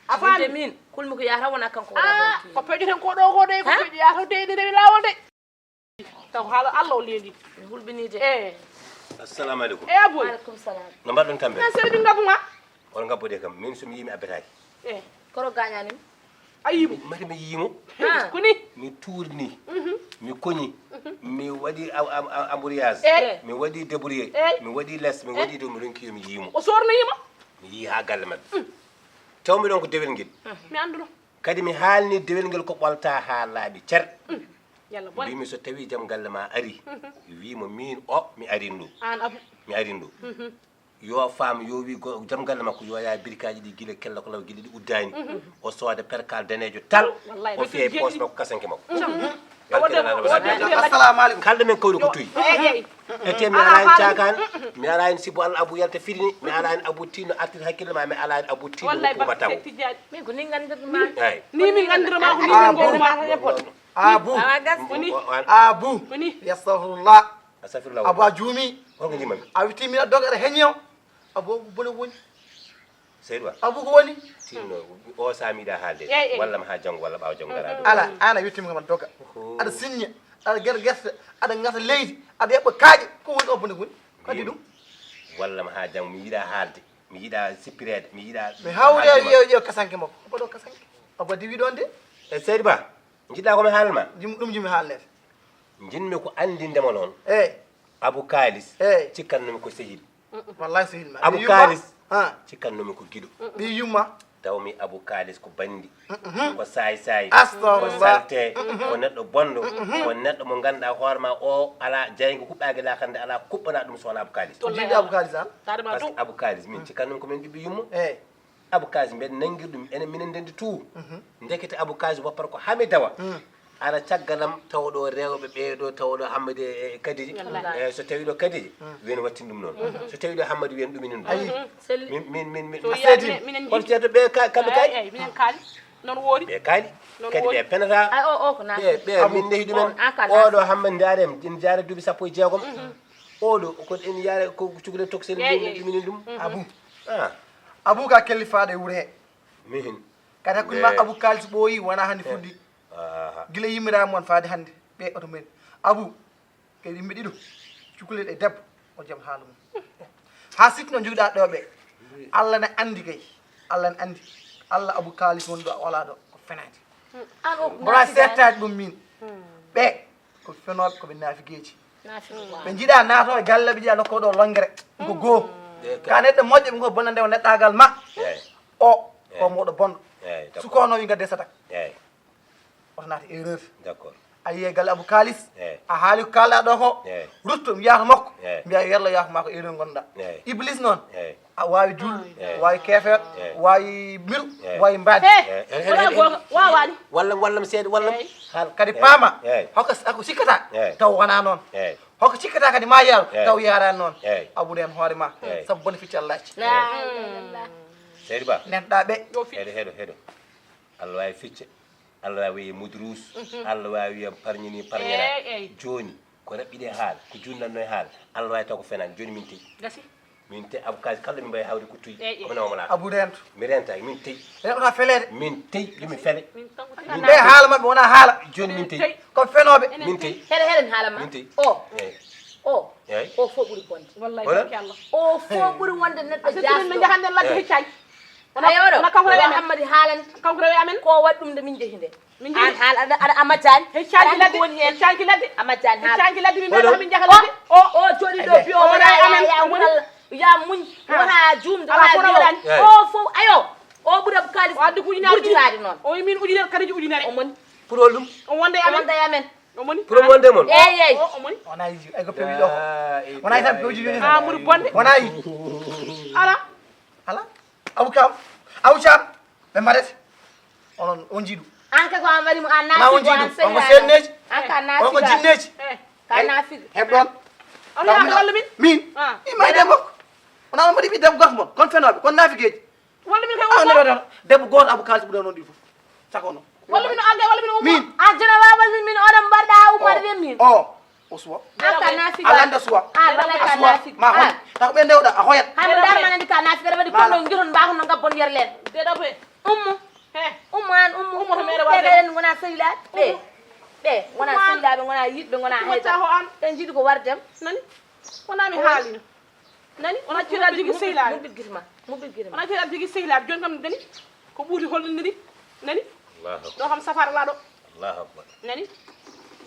A faami? Min, kulmi ko yahata wona kanko wona. Ah, ko peƴoten ko ɗo ko de, ko peƴoyata de, de rewi laawol de. Taw haala Allah o leeli. Mi hulɓinii de. Eh. Assalamu aleykum. Eh, Aboy. Waaleykum salam. No mbaɗɗon kamɓe? Na seri ɓe ngabu ma. On ngabbude kam, min so mi yii mi abbetaaki. Eh. Koro gaañaani mi? A yii mo? Mate mi yii mo. Ah. Ko ni? Mi tuurni. Mi koñi. Mi waɗi am-, am-, am-, ambouriyage. Eh. Mi waɗi débrouillé. Eh. Mi waɗi les, mi waɗi dow, mi ronki yo mi yii mo. O soornoyii mo? Mi yii haa galle maɓɓe. Taw mbiɗon ko dewel ngel. Mi annduno. Kadi mi haalni dewel ngel ko ɓolta haa laaɓi cer. Yalla bone. Mbimi so tawi jom galle ma ari, wi mo min o mi arin ɗo. An Abu. Mi arin ɗo. Yo faam, yo wi go-, jom galle makko yo yaa birkaji ɗi gila kella ko law gila ɗi uddani. O sooda perkal danejo tal. Wallahi, o fiya e poos makko kasanke makko. Assalamu aleykum. Kalɗo men kawri ko tuyi. Ete mi ala hen cakani, mi ala hen sibu Allah Abu yalta firini, mi ala hen Abu tino artir hakkille ma, mi ala hen Abu tino. Wallahi, ko bakka Seeɗi Tijjani. Min ko ni nganndirmi ma. Eyi. Ni min nganndirma ko ni min nganndirma. Abu. Awa gas. Ko ni. Abu. Ko ni. Yastaghfirullah. Astaghfirullah. Abu a juumi. Holko jimami? A witti mi aɗa doga aɗa heñi o. Abu ko bone woni. Seydou Ba. Abu ko woni? Tinno, o samiɗa haalde. Eyi, eyi. Walla ma ha janngo walla ɓaawo janngo ngara ɗo. Ala, an a wittima kam aɗa doga. Oho. Aɗa sinña, aɗa gera gerte, aɗa ngata leydi, aɗa eɓɓa kaaƴe. Ko woni o bone woni? Kadi ɗum. Walla ma ha janngo mi yiɗa haalde. Mi yiɗa sippireede, mi yiɗa. Mi hawre a wiya ƴeew kasanke makko. Ko baɗo kasanke? A waɗi wi ɗon de? E Seydi Ba, jiɗɗa ko mi haalma? Jim-, ɗum jimi haalnede. Jinmi ko anndinde mo noon. Eyi. Abu Kaalis. Eyi. Cikkannumi ko sehil. Wallahi sehil ma. Abu Kaalis. Ha. Cikkannumi ko giɗo. Ɓi yumma. Tawmi Abu Kaalis ko banndi. Ko saay saay. Astagfirullah. Ko salte. Ko neɗɗo bonɗo. Ko neɗɗo mo ngannduɗaa hoore ma o alaa jayngo huɓɓaaki laakande alaa kuɓɓanaa ɗum so wonaa Abu Kaalis. Ko jiɗɗo Abu Kaalis an? Parce que Abu Kaalis min cikkannumi ko min ɓiɓɓe yumma. Eyi. Abu Kaalis mbeɗa nanngir ɗum enen minen ndenndi tout. Ndekete Abu Kaalis woppata ko haa mi dawa. Ara caggal am tawa ɗo rewɓe ɓee ɗo tawa ɗo Hammadi e, e Kadiji. Wallahi. E so tawi ɗo Kadiji, wiyani wattin ɗum noon. So tawi ɗo Hammadi wiyani ɗuminin ɗum. Ayi. Selli. Min, min, min, min. So a yiyaani seedi. Minen, minen kono ceerto ɓe ka-, kamɓe kaali. Eyi, eyi, minen kaali. Noon woori. Ɓe kaali. Noon woori. Kadi ɓe penata. Ay, o, o ko naafeq. Ɓe, ɓe min nehi ɗumen. On, an ka naafeq. Oɗo Hammadi ndaare, en jaare duuɓi sappo e jeegom. Oɗo ko en yaare ko cukalel tokosel. Eyi, min, eyi. Ɗuminin ɗum. Abu. Ah. Abu ka kelli faade e wuro he. Mihin. Kadi hakkunde ma Abu Kaalis ɓooyi wona hannde fuɗɗi. Aha. Gila yimmiraaɓe mon faade hannde. Ɓe oto men. Abu, kadi yimɓe ɗiɗo. Cukalel e debbo. O jom haala mum. Haa sikki no njogiɗaa ɗo ɓe. Allah ne anndi kay. Allah ne anndi. Allah Abu Kaalis woni ɗo a walaa ɗo. Ko fenaade. An o wona seettaade ɗum min. Ɓe ko fenooɓe, ko ɓe naafigeeji. Ɓe njiɗa naatoo e galle, ɓe njiɗa nokkoo ɗo longere. Ko goo. Ka neɗɗo moƴƴo, ɓe ko bonande o neɗɗaagal ma. Eyi. O, ko moɗo bonɗo. Eyi, d'accord. Sukoono wi ngadde satak. Eyi. Oto naati erreur. D'accord. A yiye galle Abou Kalis. Eyi. A haali ko kaalɗa ɗo ko. Eyi. Rutto mi yaha to makko. Eyi. Mbiya yerlo yaha ko maa ko erreur ngonɗa. Eyi. Iblis noon. Eyi. A waawi juul, eyi, waawi keefeer, eyi, waawi miru, eyi, waawi mbaadi. He, eyi, wala eyi, goonga, waawaani. Walla, walla mi seede, walla mi. Eyi. Haal. Kadi, eyi, paama, eyi, hoko, hoko sikkata, eyi, taw wonaa noon. Eyi. Hoko sikkata kadi ma yaaro, eyi, taw yaaraani noon. Eyi. Abude heen hoore ma, eyi, sabu bone ficci Allah acci. La ilaha illallah. Seydi Ba. Nenɗa ɓe. Heɗo, heɗo, heɗo. Allah waawi ficce. Allah waawi wiye mudruus. Mhm. Allah waawi wiye parñini, parñana. Eyi, eyi. Jooni, ko raɓɓiɗe haala, ko junnanno e haala. Allah waawi taw ko fenaani. Jooni min teyi. Gasi. Min teyi Abou Kazi, kala ɗo min mbawi hawri ko tuyi. Eyi, eyi. Ko mi nawamo laaɓa. Abou rento. Mi rentaaki, min teyi. Rento ka feleede. Min teyi, yo mi fele. Min tan ko ɓe haala maɓɓe wona haala. Jooni min teyi. Ko fenooɓe. Min teyi. Heɗe, heɗen haala ma. Min teyi. O. Eyi. O. Eyi. O fof ɓuri bonde. Wallay, barke Allah. O fof ɓuri wonde neɗɗo jaasɗo. Min jahande ladde heccaani. Wona, ayo ɗo, wona kanko rewi amen. Hammadi haalani. Kanko rewi amen. Ko waɗi ɗum nde min njehi nde. Min njehi. An haala, aɗa, aɗa, a majjaani. Heccaani ladde, heccaani ladde. A majjaani haala. Heccaani ladde, min mbaɗa min njaha ladde. O, o jooɗi ɗo, o, o wona e amen, o woni. Ya muñ, wona juumde, wona juumde. O fof, ayo. O ɓuri Abou Kalis. O addi ko ujunere. Ɓurti haade noon. O wi min ujunere, kadi ujunere. O moni. Pour ɗum. O wonda e amen. O wonda e amen. O moni. Pour wonde mon. Eyi, eyi. O, o moni. Wona yiɗi, ay ko pewi ɗo ko. Wona yiɗi tan ko pewi ɗo. Ah, ɓuri bonde. Wona yiɗi. Ala. Ala. Abou Kam. Abou Thiam. Ɓe mbaɗete. Onon, on jiiɗu. An ka ko an waɗi mo, an naafiki, an sehirani. On ko senneeji. An ka naafiki. On ko jinneeji. Eh. Ka naafiki. Heɓ ɗon. On yaa walla min? Min. Ah. Ima e debbo. Wona on mbaɗi ɓi debbo goto mon. Kon fenooɓe, kon naafikeeji. Walla min kay. Ah, on ɗon debbo gooto Abou Kalis ɓuri on ɗi fof. Sako non. Walla min o ande, walla min o ummo. Min. Arjana waawal min, min oɗon mbarɗa ummorde min. O. O suwa. An ka naafika. Alanda suwa. An wala ka naafika. Ma hon. Ta ko ɓe ndewɗa a hoyat. Hande dar mana ndi ka naafika rewde kono ngiron mbaako no ngabbon yerlen. Deɗope. Ummu. He. Ummu an ummu. Ummu to mere warde. Ɓe ngona sehilaaɓe. Ɓe. Ɓe ngona sehilaaɓe, ngona yiɗɓe, ngona hayta. Ummu taho an. Ɓe njiɗi ko wardem. Nani? Wona mi haalino. Nani? Wona cira digi sehilaaɓe. Mu biggirma. Mu biggirma. Wona cira digi sehilaaɓe. Joni kam dani ko ɓuuri hollindiri. Nani? Allahu akbar. Ɗo kam safara laaɗo. Allahu akbar. Nani?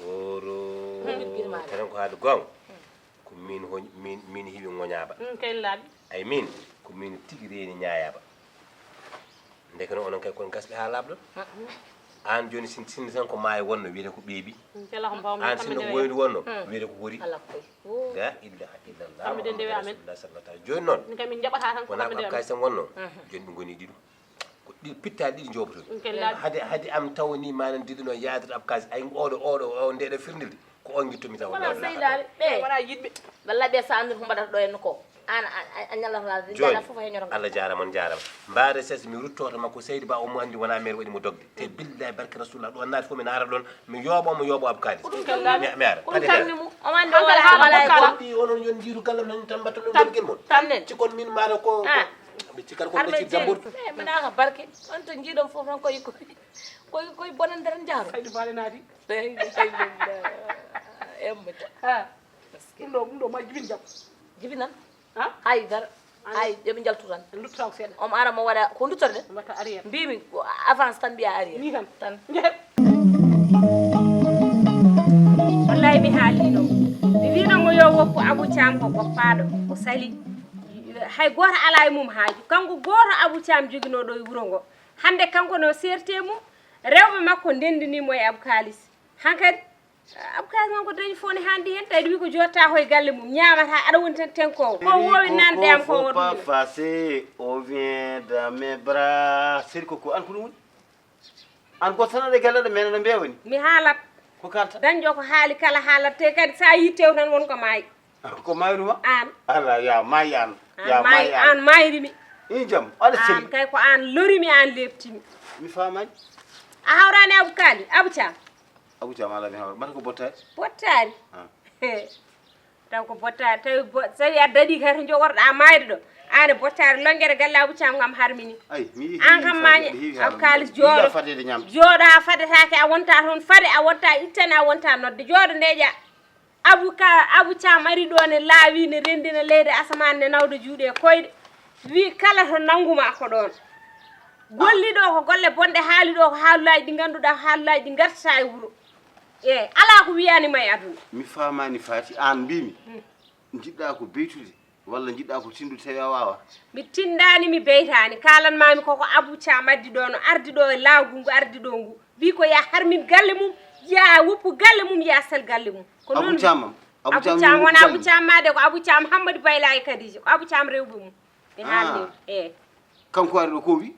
Oro. Mu biggirma. Enen ko haali goonga. Ko min hon-, min, min hiwi ŋoñaaba. Mm, kay laaɓi. Ay min, ko min tigi reeni ñaayaaba. Ndeke noon onon kay kon gasɓe haa laaɓɗon. Aan jooni sin, sinno tan ko maayo wonno, wiyete ko ɓeeɓi. Mm, kala ko mbaawmi. Aan sinno ko woydu wonno, wiyete ko hori. Ala koy. Oh. La ilaha illallah. Armide ndewe amen. Rasulullah sallallahu alaihi wasallam. Jooni noon. Min kay min njaɓata tan ko wonaa ko armide amen. Abkay sen wonno. Mhm. Jooni ɓe ngoni ɗiɗo. Ko ɗi pittaali ɗiɗi njoɓotomi. Ɗum ken laabi. Hade, hade am taw ni manan diɗo no yaadata abkasi. Ay oɗo, oɗo, o ndeɗo firndilde. Ko on ngittomi taw. Wona sehilaaɓe ɓe. Wona yiɗɓe. Walla ɓe sa anndiri ko mbaɗata ɗo henno ko. An a, a, a ñallata laal. Jooni, jala fof he ñoto. Allah jaarama, on jaarama. Mbaare ses mi ruttoto makko Seydi Ba, omo anndi wona maire waɗi mo dogde. Te billahi barke Rasulullah ɗo naati fof mi naata ɗon. Mi yooɓo mo yooɓo abkasi. Ko ɗum ken laabi. Mi, mi ara. Ko ɗum tan ni mu. O man ɗo wala wala ko. Tan ɗi onon yon jiiru galle non tan mbatta ɗum tan, leggel mon. Tan nen. Ci kon min maata ko. Ah. Ɓe cikkat kon ɓe ci jambour. Eh, mi naaka barke. On to jiiɗon fof tan koy, koy, koy, koy bonan nder jaaro. Kay ɗi baale naati. Ey, ey, ey, ey. Ha. Ɗum ɗo, ɗum ɗo ma jibin jam. Jibinan? Ha? Hay dara. Ay, yo ɓe njaltu tan. Luttata ko seeɗa. Omo ara mo waɗa ko luttorde. Mbatta arrière. Mbimi ko avance tan mbiya arrière. Ni tan. Tan. Wallahi mi haalino. Mi wino mo yo woppu Abou Thiam ko goppaaɗo. O sali. Hay gooto alaa e mum haaju. Kanko gooto Abou Thiam joginooɗo e wuro ngo. Hannde kanko no seerte mum. Rewɓe makko ndenndini mo e Abou Kalis. Hankadi Abkay noon ko dañi fof ne hannde heen, tawi wi ko jotta koye galle mum, ñaamata, aɗa woni tan tenkowo. Ko wowi nande am ko woɗɗum. Pas facile, on vient dans mes bras. Seri ko ko an ko ɗum woni? An ko tan aɗa galle ɗo, men no mbewa ni? Mi haalat. Ko kalta? Dañjo ko haali kala haalat, te kadi sa yi tew tan won ko maayi. Ko maayru ma? An. Ala, ya maayi an. Ya maayi an. An maayri mi. In jam, aɗa seri. An kay ko an lori mi, an lepti mi. Mi faamaani. A hawraani Abou Kali, Abou Thiam. Abou Thiam ala mi hawra. Mata ko bottaari? Bottaari? Ah. Taw ko bottaari. Tawi bo-, tawi a daɗi kay to jogorɗa maayde ɗo. An e bottaari longere galle Abou Thiam kam harmini. Ay, mi yihi. An kam maañe Abou Kalis jooɗo. Jooɗo ha fadetaake a wonta toon fade a wonta ittane a wonta nodde. Jooɗo ndeeƴa. Abou Ka-, Abou Thiam ari ɗo ne laawi, ne renndina leydi asamaan, ne nawda juuɗe e koyɗe. Wi kala to nanngu ma ko ɗoon. Golli ɗo ko golle bonɗe, haali ɗo ko haalulaaji ɗi ngannduɗaa ko haalulaaji ɗi ngartata e wuro. Eey, alaa ko wiyaani ma e aduna. Mi faamaani Faati, aan mbiimi, hmm, njiɗɗaa ko beytude walla njiɗɗaa ko tinndude tawi a waawaa? Mi tinndaani, mi beytaani. Kaalan maami koko Abou Thiam addi ɗo, no ardi ɗo e laagu ngu ardi ɗo ngu. Wi ko ya harmin galle mum, ya woppu galle mum, ya sel galle mum. Ko Abou noon Thiam am? Abou Abou Thiam Thiam woni wona Abou galle mum? Thiam ma de, ko Abou Thiam Hammadi Bayla e Kadija, ko Abou Thiam rewɓe mum. Mi haalni, ah, eey. Kanko ari ɗo ko wi?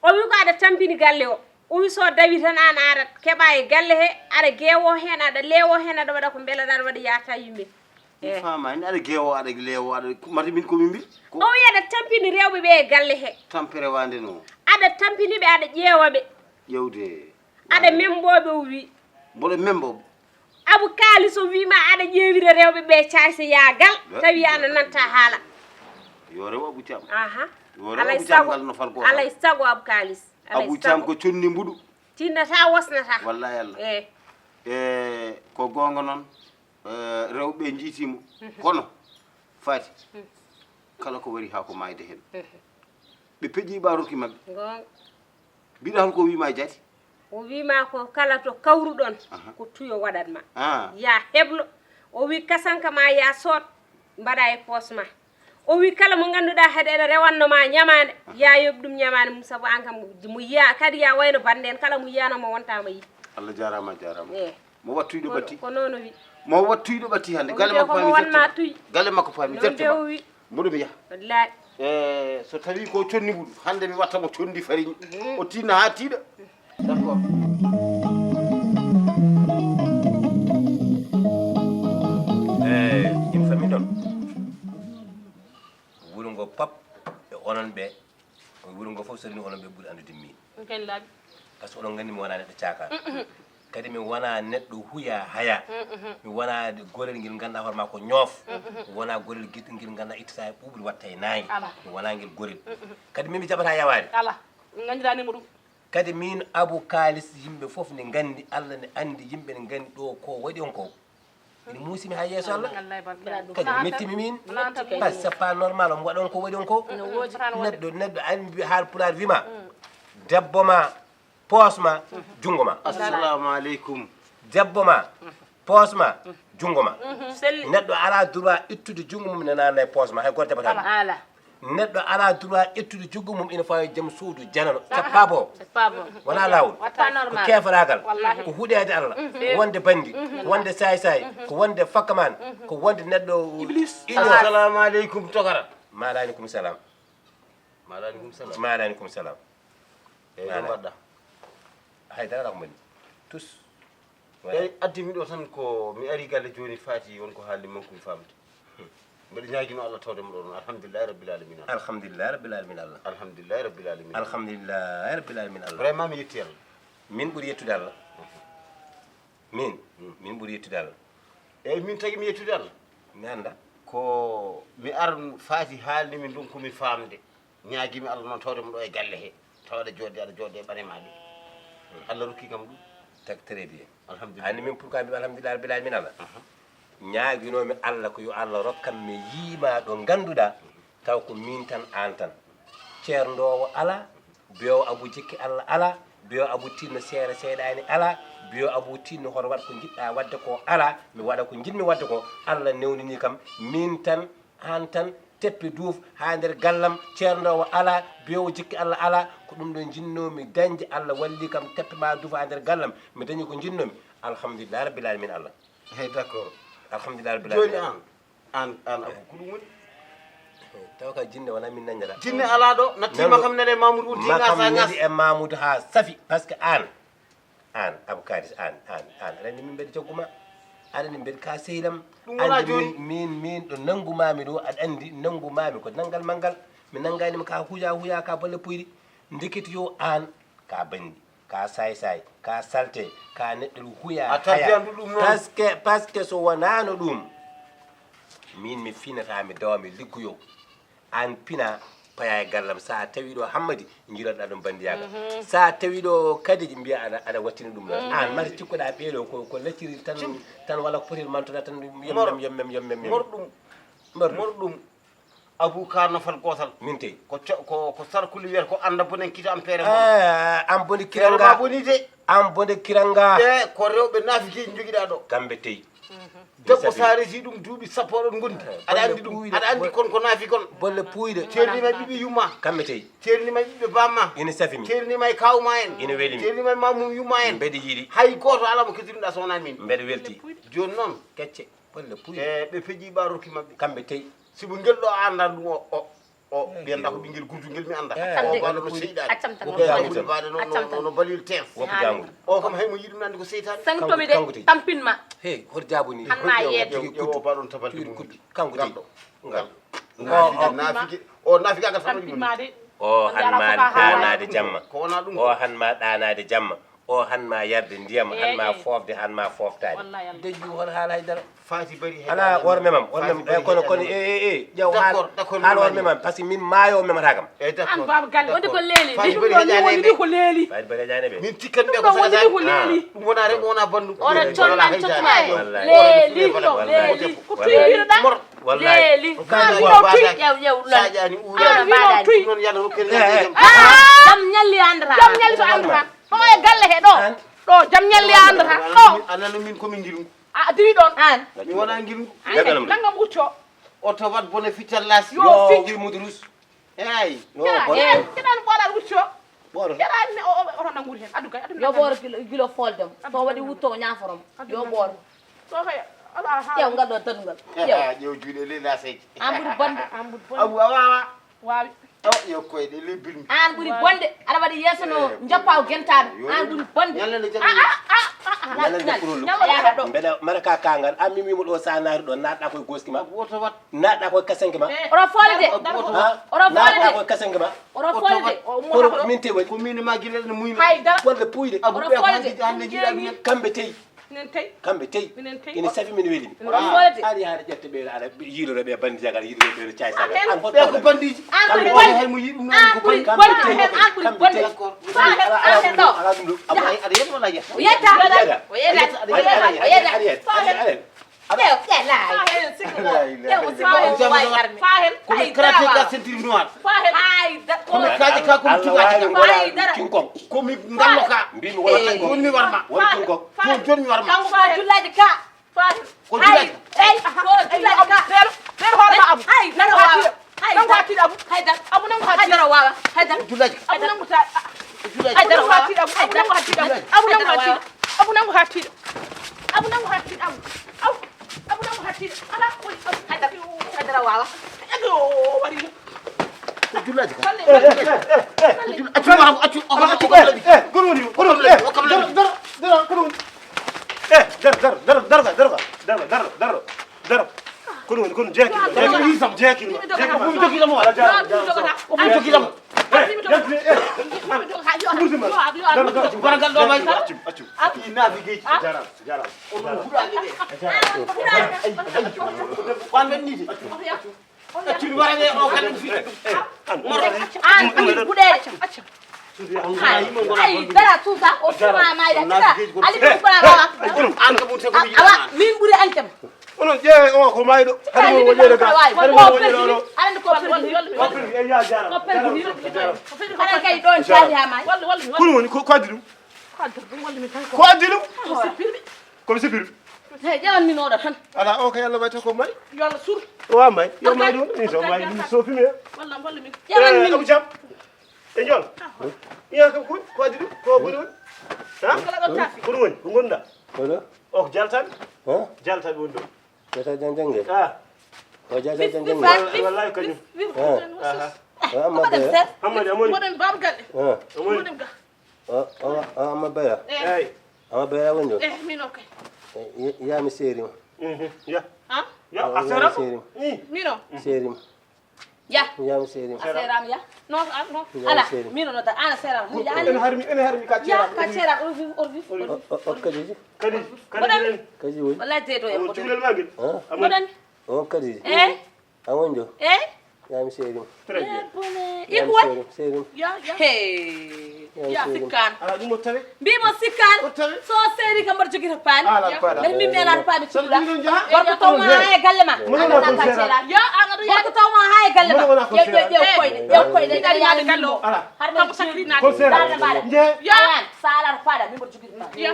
O wi ko aɗa tampini galle o. O wi so dawi tan an arat keɓa e galle he, aɗa geewo heen, aɗa leewo heen, aɗa waɗa ko mbelaɗa, aɗa waɗa yaata yimɓe. Mi, eh, faamaani, aɗa geewo, aɗa leewo, aɗa, mata min ko min mbi-, ko o wi aɗa tampini rewɓe ɓe e galle he. Tampere wande no? Aɗa tampini ɓe, aɗa ƴeewa ɓe. Ƴeewde. Aɗa membo ɓe, o wi. Mboɗo membo. Abou Kalis o wi ma aɗa ƴeewira rewɓe ɓe caayse yaagal, tawi ana nanta haala. Yo rew Abou Thiam. Aha. Yo rew Abou Thiam ngal no fal gooto. Alay sago Abou Kalis. Alay sago. Abou Thiam ko conni mbuɗu. Tinnata, wosnata. Wallahi Allah. Eh. Eh, ko goonga noon, eh, rewɓe njiiti mo. Mhm. Kono, Faati, mhm, kala ko wari haa ko maayde heen. Mhm. Ɓe peƴi ɓa rokki maɓɓe. Goonga. Mbiɗa hol ko wi ma jaati? O wi ma ko kala to kawruɗon, aha, ko tuyo waɗat ma. Ah. Ya heblo. O wi kasanka ma ya soot, mbaɗa e poos ma. O wi kala mo ngannduɗaa haɗa ene rewanno ma ñamaande, aha, ya yoɓ ɗum ñamaande mum, sabu an kam mo yiya kadi ya wayno bannde en kala mo yiyanoo mo wonta mo yi. Allah jaaraama, a jaaraama. Eh. Mo wattuyɗo ɓatti. Ko noon o wi. Mo wattuyɗo ɓatti hannde. O galle wiyde makko ko mo paami wanma zette. Tuy. Galle makko paami. Noon zette de ba. O wi. Mboɗo mi yaha. Wallaay. Eh, so tawi ko conni mbuɗu, hannde mi watta mo condi fariñ. Mhm. O tinna haa tiiɗa. D'accord. Eh, in famille noon. Wuro ngo pap e onon ɓe. Wuro ngo fof so rewni onon ɓe ɓuri anndude min. Ken laaɓi. Par ce que oɗon nganndi mi wonaa neɗɗo caakaaɗo. Mm, mm. Kadi mi wonaa neɗɗo huya haya. Mi wonaa gorel ngel ngannduɗaa hoore maa ko ñoof. Mi wonaa gorel giɗ-, ngel ngannduɗaa ittata e ɓuuɓri watta e naange. Mi wonaa ngel gorel. Kadi min mi jaɓataa yawaade. Ala, min nganndirani mo ɗum. Kadi min Abu Kaalis, yimɓe fof ne nganndi, Allah ne anndi, yimɓe ne nganndi ɗo ko waɗi on ko. Ina muusi mi haa yeeso Allah. Kadi metti mi min. Parce que c'est pas normal, on waɗa on ko waɗi on ko. Neɗɗo, neɗɗo, an mbi haal pulaar wima. Debbo ma, poos ma, junngo ma. Assalamu aleykum. Debbo ma, poos ma, junngo ma. Neɗɗo alaa droit ittude junngo mum ne naatna e poos ma, hay gooto jaɓataa ɗum. Neɗɗo alaa droit ittude junngo mum ina fawi joom suudu janano. C'est pas bon. Wonaa laawol. Ko keefaraagal. Ko huɗeede Allah. Ko wonde banndi. Ko wonde saay-saay. Ko wonde fakkamaan. Ko wonde neɗɗo Iblis. Assalamu aleykum, Tokara. Maaleykum salam. Maaleykum salam. Maaleykum salam. Eyi, no mbaɗɗa? Hay dara ko mbaɗmi. Tous. Eyi, addi mi ɗo tan ko mi ari galle jooni, faati won ko haalni mon ko mi faamde. Mbeɗa ñaagino Allah tawde mo ɗo ɗon. Alhamdulillahi rabbil alamina. Alhamdulillahi rabbil alamina Allah. Alhamdulillahi rabbil alamina. Alhamdulillahi rabbil alamina Allah. Vraiment mi yetti Allah. Min ɓuri yettude Allah. Min, min ɓuri yettude Allah. Eyi, min tagi mi yettude Allah. Mi annda. Ko mi ar faati haalni min ɗum ko mi faamde. Ñaagimi Allah noon tawde mo ɗo e galle he. Tawa aɗa jooɗde, aɗa jooɗde e ɓane ma ɗe. Allah rokki kam ɗum. Tak, très bien. Alhamdulillah. Anndi min pourquoi mbimi alhamdulillah rabbil alamin Allah? Ñaaginoomi Allah ko yo Allah rokkam mi yiima ɗo ngannduɗaa taw ko min tan, aan tan. Ceerndoowo alaa, biyowo Abu Jikki Allah alaa, biyowo Abu Tinno seere seeɗaani alaa, biyowo Abu Tinno hoto waɗ ko njiɗɗaa waɗde ko alaa, mi waɗa ko njiɗmi waɗde ko. Allah newnini kam, min tan, aan tan, teppe duuf haa nder gallam, ceerndoowo alaa, biyowo jikki Allah alaa, ko ɗum ɗo njinnoomi dañde, Allah walli kam, teppe ma duuf haa nder gallam, mi dañi ko njinnoomi, alhamdulillah rabbil alamin Allah. Hey, d'accord. Alhamdulillah rabbil alamin. Jooni aan, aan, aan Abu, ko ɗum woni? Taw ka jinne wonaa min nanngata. Jinne alaa ɗo, nattii makam nele Mamoudou, wonti ngasa ngas. Neli e Mamoudou haa safi, parce que aan, aan, Abu Kaalis, aan, aan, aan, aɗa anndi min mbeɗa caggu ma, aɗa anndi mbeɗa ka sehil am. Ɗum wonaa jooni. Min, min, min ɗo nanngu maami ɗo, aɗa anndi nanngu maami ko nanngal manngal. Mi nanngaani ma ka huya huya, ka bolle puyɗi. Ndekete yo aan, ka banndi, ka saay-saay, ka salte, ka neɗɗo huya haya. A tardiyandu ɗum noon. Parce que, parce que so wonaano ɗum, min mi finata, mi dawa, mi liggoyo. Aan pina, paya e gallam. So a tawi ɗo Hammadi, njiiloɗaa ɗum banndiyaagal. So a tawi ɗo Kadiji, mbiya aɗa, aɗa wattini ɗum noon. Aan mata cikkuɗaa ɓee ɗo ko, ko lacciri tan, tan walla ko poti mantoɗaa tan, yommem, yommem, yommem, yommem. Mor ɗum. Mor ɗum. Abu ka nafal gootal. Min tey. Ko co-, ko, ko sarkuli wiyata ko annda bonen kita am peere mon. Eh, aan bone kiranga. Peere ma boni de. Aan bone kiranga. E ko rewɓe naafikiiɓe njogiɗaa ɗo. Kamɓe tey. Debbo sa resi ɗum duuɓi sappo oɗon ngondi. Eh, aɗa anndi ɗum. Aɗa anndi kon ko naafi kon. Bolle puyɗe. Ceerni ma ɓiɓɓe yumma. Kamɓe tey. Ceerni ma ɓiɓɓe bamma. Ina safi mi. Ceerni ma e kawma en. Ina weli mi. Ceerni ma e mamum yumma en. Mbeɗa yiɗi. Hay gooto alaa mo kettinɗaa so wonaa min. Mbeɗa welti. Jooni noon. Kecce. Bolle puyɗe. E ɓe peƴi ɓa rokki maɓɓe. Kamɓe tey. Sibu ngel ɗo a anndaa ɗum o, o, o, ɓe anndaa ko ɓinngel gurdungel mi anndaa. Eh. O baɗo no seyɗaani. Accam tan. Woppi janngude. Baɗo no, no, no, no balil tens. Woppi janngude. O kam hay mo yiɗi ɗum anndi ko seytaane. Sanctomi de, tampin ma. Hey, hoto jaabu ni. Han ma yeedo. Yo, yo, o baɗon tabalde mum. Kanko tey. Ngal ɗo. Ngal. Ngal. Naafige, naafige. O naafige agal tan. Tampin ma de. O han ma ɗaanaade jamma. Ko wonaa ɗum. O han ma ɗaanaade jamma. O han ma yarde ndiyam, han ma foofde, han ma fooftaade. Wallahi Allah. Dejju hol haala hay dara. Faati bari hay. Ala, wor memam, wor memam. Eh, kono, kono, eh, eh, eh, ƴeew haal, haal wor memam, parce que min maayo memata kam. Eh, d'accord. An baaba galle. Wonde ko leeli. Faati bari heƴaani ɓe. Ko leeli. Faati bari heƴaani ɓe. Min cikkan ɓe ko woni ko leeli. Ɗum wona rek, wona banndum. Oɗo collan cotma e. Leeli, ko leeli. Ko tuyɗiɗo ɗa? Wallahi. Leeli. Ko kañum ko baɗa. Ƴeew, ƴeew, lan. Saƴaani uuri. An wino tuy. Noon yalla rokkere. Eh, eh. Jam ñalli anndata. Jam ñalli so anndata. Ɗo e galle he ɗo. An? Ɗo jam ñalli anndata. Ɗo. A nana min ko min ngilngu. A diwi ɗon. An? Mi wona ngilngu. An kay, nangam ucco. Oto wat bone ficcallasi. Yo, yo, ficcu. Wi mudurus. Eyi. Yo, bone. Keɗan ɓoɗal ucco. Ɓoɗo. Keɗan ne o, o, oto nangude hen. Addu kay, addu. Yo ɓoɗo gilo, gilo foldem. So waɗi wutto ñaforom. Yo ɓoɗo. So kay, ala ha. Ƴeew ngal ɗo daɗungal. Ƴeew. Ƴeew juuɗe le la seydi. An ɓuri bonde. An ɓuri bonde. Abu a wawa. Wawi. O, yo koyɗe, lebbilmi. Aan ɓuri bonde. Aɗa waɗi yeeso no, eh, njoppa o gentaaɗo. Yo. Aan ɓuri bonde. Ñalande jaɓi. Ah, ah, ah, ah, ah. Ñalande kurolo. A yaha ɗo. Mbeɗa mara ka kangal. An mi wiimo ɗo sa naari ɗo, naatɗa koye goski ma. Woto wat. Naatɗa koye kasanke ma. Eh, oɗo foole de. Ha? Oɗo foole de. Naatɗa koye kasanke ma. Oɗo foole de. Kono min te waɗi. Ko min ma gila no muyno. Hay dara. Wonde puyde. Oɗo foole de. Hande jiɗa min. Kamɓe tey. Minen tey. Kamɓe tey. Minen tey. Ina safi min welimi. Oɗo foole de. Ari hara ƴetta ɓe aɗa yiiloro ɓe bandi jagal yiiloro ɓe caay sagal. An ko ɓe ko bandiji. An ɓuri bonde. Hay mo yiɗum noon ko bandi. An ɓuri bonde. An ɓuri bonde. Ala ɗum ɗo. Aɗa yetta wala yetta? O yetta. O yetta. O yetta. O yetta. Aɗa yetta. Aɗa yetta. Fahen, sikko ko. Fahen, sikko ko. Fahen. Komi karateka ceinture noire. Fahen. Ay, da-, komi kaji ka, komi tugaji ka. Ay, dara. King Kong. Komi ngallo ka. Mbimi wala King Kong. Joni mi warma. Wala King Kong. Fahen. Joni mi warma. Kanko ko jullaji ka. Fahen. Ko jullaji. Ay, ay, ko jullaji ka. Nder, nder hoore ma amu. Ay, nanga hatira. Hay dara. Hay dara. Abu nangu hatira. Hay dara wawa. Hay dara. Jullaji. Abu nangu ta. Jullaji. Hay dara wawa. Abu nangu hatira. Abu nangu hatira. Abu nangu hatira. Abu nangu hatira. Abu. Abu. Abu nangu hatira. Ala. Hay dara. Hay dara wawa. Ego wari. Ko jullaji ka. Accu, accu, accu. Ko woni? Ko woni? Dara, dara, dara, ko woni? Eh, dara, dara, dara, dara, dara, dara, dara, dara, dara. Kono woni, kono jeekima, jeekima, jeekima. Ko mi jogii mo. Ala jara, jara. Ko mi jogii mo. Eh, yaltini, eh. Ɓurtima. Dara, dara. Waragal ɗo may. Accu, accu. Ina bigeji. Jara, jara. Onon huɗaɓe ɓe. Wan men niti. Accu. Accu, waraɓe o kanen fi. An ɓuri huɗeede. Ay, dara suusa, o sima mayda. Kira, ali ko kula rawa. An ko ɓurte ko. Awa, min ɓuri ancam. Onon ƴeewe o ko mayɗo. Hade mo woƴere ga. Hade mo woƴere o. Aɗa ko perdi. Ko perdi, e ya jara. Ko perdi. Aɗa kay ɗon caali ha may. Kono woni ko, ko addi ɗum? Ko addi ɗum? Ko mi sippirmi. Hey, ƴewan min oɗo tan. Ala o ko Yalla waɗata ko may. Yo Allah sur. O wa may. Yo may ɗum. Min so may, min sofi mi. Walla walla min. Ƴewan min. Abu Jam. E jol. Iya kam ko, ko addi ɗum? Ko boni woni? Ha? Kala ɗo tafi. Ko ɗum woni? Ko gonda? Koɗo? O ko jaltaɓe? Ha? Jaltaɓe woni ɗo. Jata jan jange? Ah. O jata jan jange? Wallahi kañum. Aha. Amma be. Hammadi amoni. Moɗon baaba galle. Ha. Amoni. Moɗon ga. O, o, o, amma baya. Eyi. Amma baya woni ɗo. Eh, min o kay. Ya mi seeri ma. Mhm. Ya. Ha? Ya, a seera? Seeri ma. Min o. Seeri ma. Ya. Ya mi seeri ma. A seeraama ya. No, a, no. Ala, min o nodda, an a seeraama. Ya, ene harmi, ene harmi ka ceeraɗo. Ya, ka ceeraɗo, o wi, o wi. O, o, o, kadi. Kadi, kadi. Kadi woni. Wallahi de to e ko. Cukalel ma ngel. Ha? Moɗon. O kadi. Eh? A wonjo? Eh? Ya mi seeri ma. Très bien. Iko wa? Seeri ma. Ya, ya. Hey. Ya sikkan. Ala ɗum o tawe. Mbi mo sikkan. O tawe. So seeri kam mbaɗa jogita paani. Ala paani. Mbeɗa min mi ala paani cuɗa. Gorko taw ma ha e galle ma. Mo wona ko seera. Ya, an aɗa gorko taw ma ha e galle ma. Ƴeew, ƴeew, ƴeew koyɗe. Ƴeew koyɗe. Ɗaɗi ma de galle o. Ala. Har ko sakri na. Ko seera. Darna mbaɗa. Ya. Awan, sa ala paani, min mbaɗa jogita paani. Ya.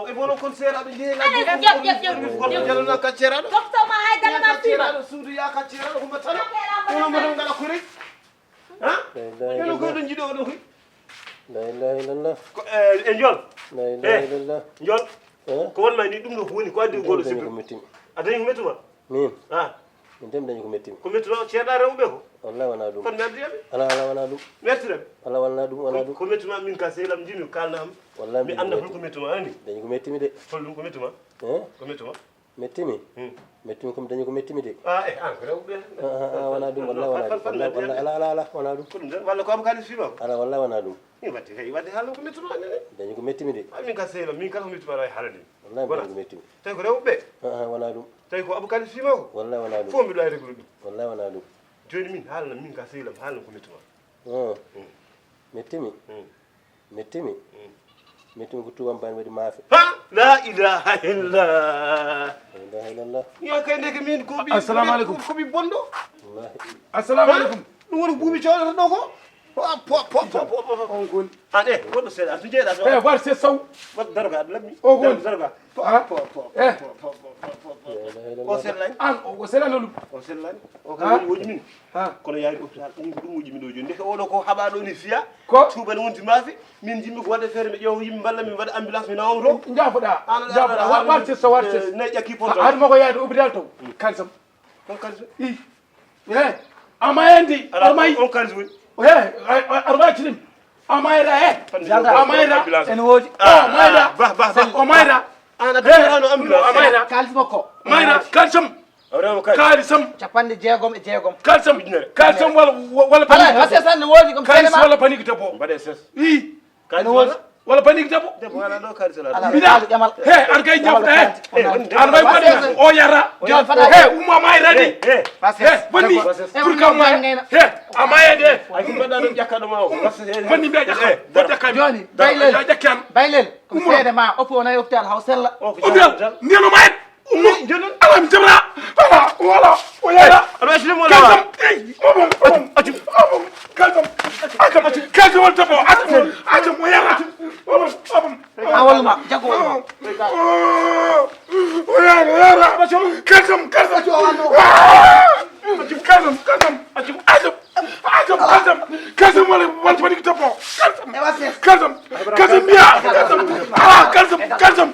E bono kon seera ɓe jeeyi la. Ala, ƴeew, ƴeew, ƴeew. Gorko jalo na ka ceeraɗo. Gorko taw ma ha e galle ma. Ka ceeraɗo suudu ya ka ceeraɗo ko mbatano. Kono mbaɗa ngala kuri. Ha? La ilaha illallah. Eno ko ɗon jiɗo ɗo koy. La ilaha illallah. Ko, eh, e jol. La ilaha illallah. Jol. Eh? Ko won ma ni ɗum ɗo ko woni ko addi goɗo. Dañi ko mettimi. A dañi ko mettuma? Min? Ah. Min tan dañi ko mettimi. Ko mettuma ceerɗa rewɓe ko? Wallahi wona ɗum. Kon merdi yaɓe? Ala, ala wona ɗum. Merdi rewɓe? Ala wona ɗum, wona ɗum. Ko mettuma min ka sehil am jimi kalna am. Wallahi mi anda hol ko mettuma ani. Dañi ko mettimi de. Hol ɗum ko mettuma? Eh? Ko mettuma? Mettimi? Hmm. Mettimi ko mi dañi ko mettimi de. Ah, eh, an ko rewɓe. Ah, ah, ah, wona ɗum, wallahi wona ɗum. Wallahi, wallahi, ala, ala, ala, wona ɗum. Ko ɗum de, walla ko Abou Kalis fima ko? Ala, wallahi wona ɗum. Min wadde kay, wadde haala ko mettuma ne. Dañi ko mettimi de. Ah, min ka sehil am, min kala ko mettuma wawi haalande. Wallahi mi dañi ko mettimi. Tawi ko rewɓe? Ah, ah, wona ɗum. Tawi ko Abou Kalis fima ko? Wallahi wona ɗum. Fof mbiɗo wawi reglude ɗum. Wallahi wona ɗum. Joni min haalana min ka sehil am, haalana ko mettuma. Ah. Hmm. Mettimi? Hmm. Mettimi. Mm. Mettimi ko tuubam bani waɗi maafe. Ha? La ilaha illallah. La ilaha illallah. Yo kay ndeke min ko ɓi. Assalamu alaikum. Ko ɓi bonɗo. Wallahi. Assalamu alaikum. Ɗum woni buubi coodata ɗo ko. Po, po, po, po, po, po. On kon. An e, woɗɗo seeɗa, an to jeeɗa to. Eh, war se saw. Wat daroga, aɗa lammi. O kon. Daroga. Po, po, po, po, po, po, po, po. La ilaha illallah. O sellani. An, o, o sellani ɗum. O sellani. O kay woni, woni min. Ha? Kono yaari hôpital, ɗum ko ɗum moƴƴi min ɗo joni. Ndeke oɗo ko haɓa ɗo ni fiya. Ko? Tuuba ne wonti maafe. Min jimmi ko waɗde feere mi ƴeewa yimɓe mballa min mbaɗa ambulance mi nawa oto. Jaafoɗa. Jaafoɗa. War, war sista, war sista. Ne ƴakki porto. Haɗuma ko yaade hôpital to. Kansam. Kon kalis. I. Eh. Ama en di. Ala, on kalis woni. He, aɗa wawi tirim. A mayra he. A mayra. Ene woodi. O mayra. Bah, bah, bah. O mayra. An a dogirano ambulance. A mayra. Kaalis makko. Mayra, kaalisam. Awrama kaalis. Kaalisam. Capanɗe jeegom e jeegom. Kaalisam. Ujunere. Kaalisam walla, walla. Ala, panique wasi debbo. Sen ne woodi ɗum. Kaalis walla panique debbo. Mbaɗe ses. I. Kaalisam walla. Walla panique debbo. Debbo wala ɗo kaalis ala. Ala, mbiɗa. Ala, ƴamal. He, an kay ƴamal jafta he. An may waɗi o yara. He, umma mayra de. He, he. He, bonni. Pour que ma. He, a maya de. Ay, ko mbaɗa ɗum ƴakka ɗum o. Bonni mbiya ƴakka. He, he. Ƴakka. Joni, baylel. Ƴakkan. Baylel. Ko seede ma, oppo nayi hôpital haw sella. Hôpital, ndiyano ma en. Ummo. Ala mi jabra. Ala, wala. O yara. Aɗa wawi sinimo lawa. Kalsam. Ey, mobom, mobom. Accu, accu. Mobom. Kalsam. Accu, accu. Kalsam wal tabo. Accu, accu. O yara. Mobom, mobom. A walla ma, jago walla ma. O yara, o yara. Kalsam, kalsam. Accu, kalsam, kalsam. Accu, accu. Kalsam, kalsam. Kalsam wala, wala panique tabo. Kalsam. Kalsam. Kalsam mbiya. Kalsam. Ah, kalsam, kalsam.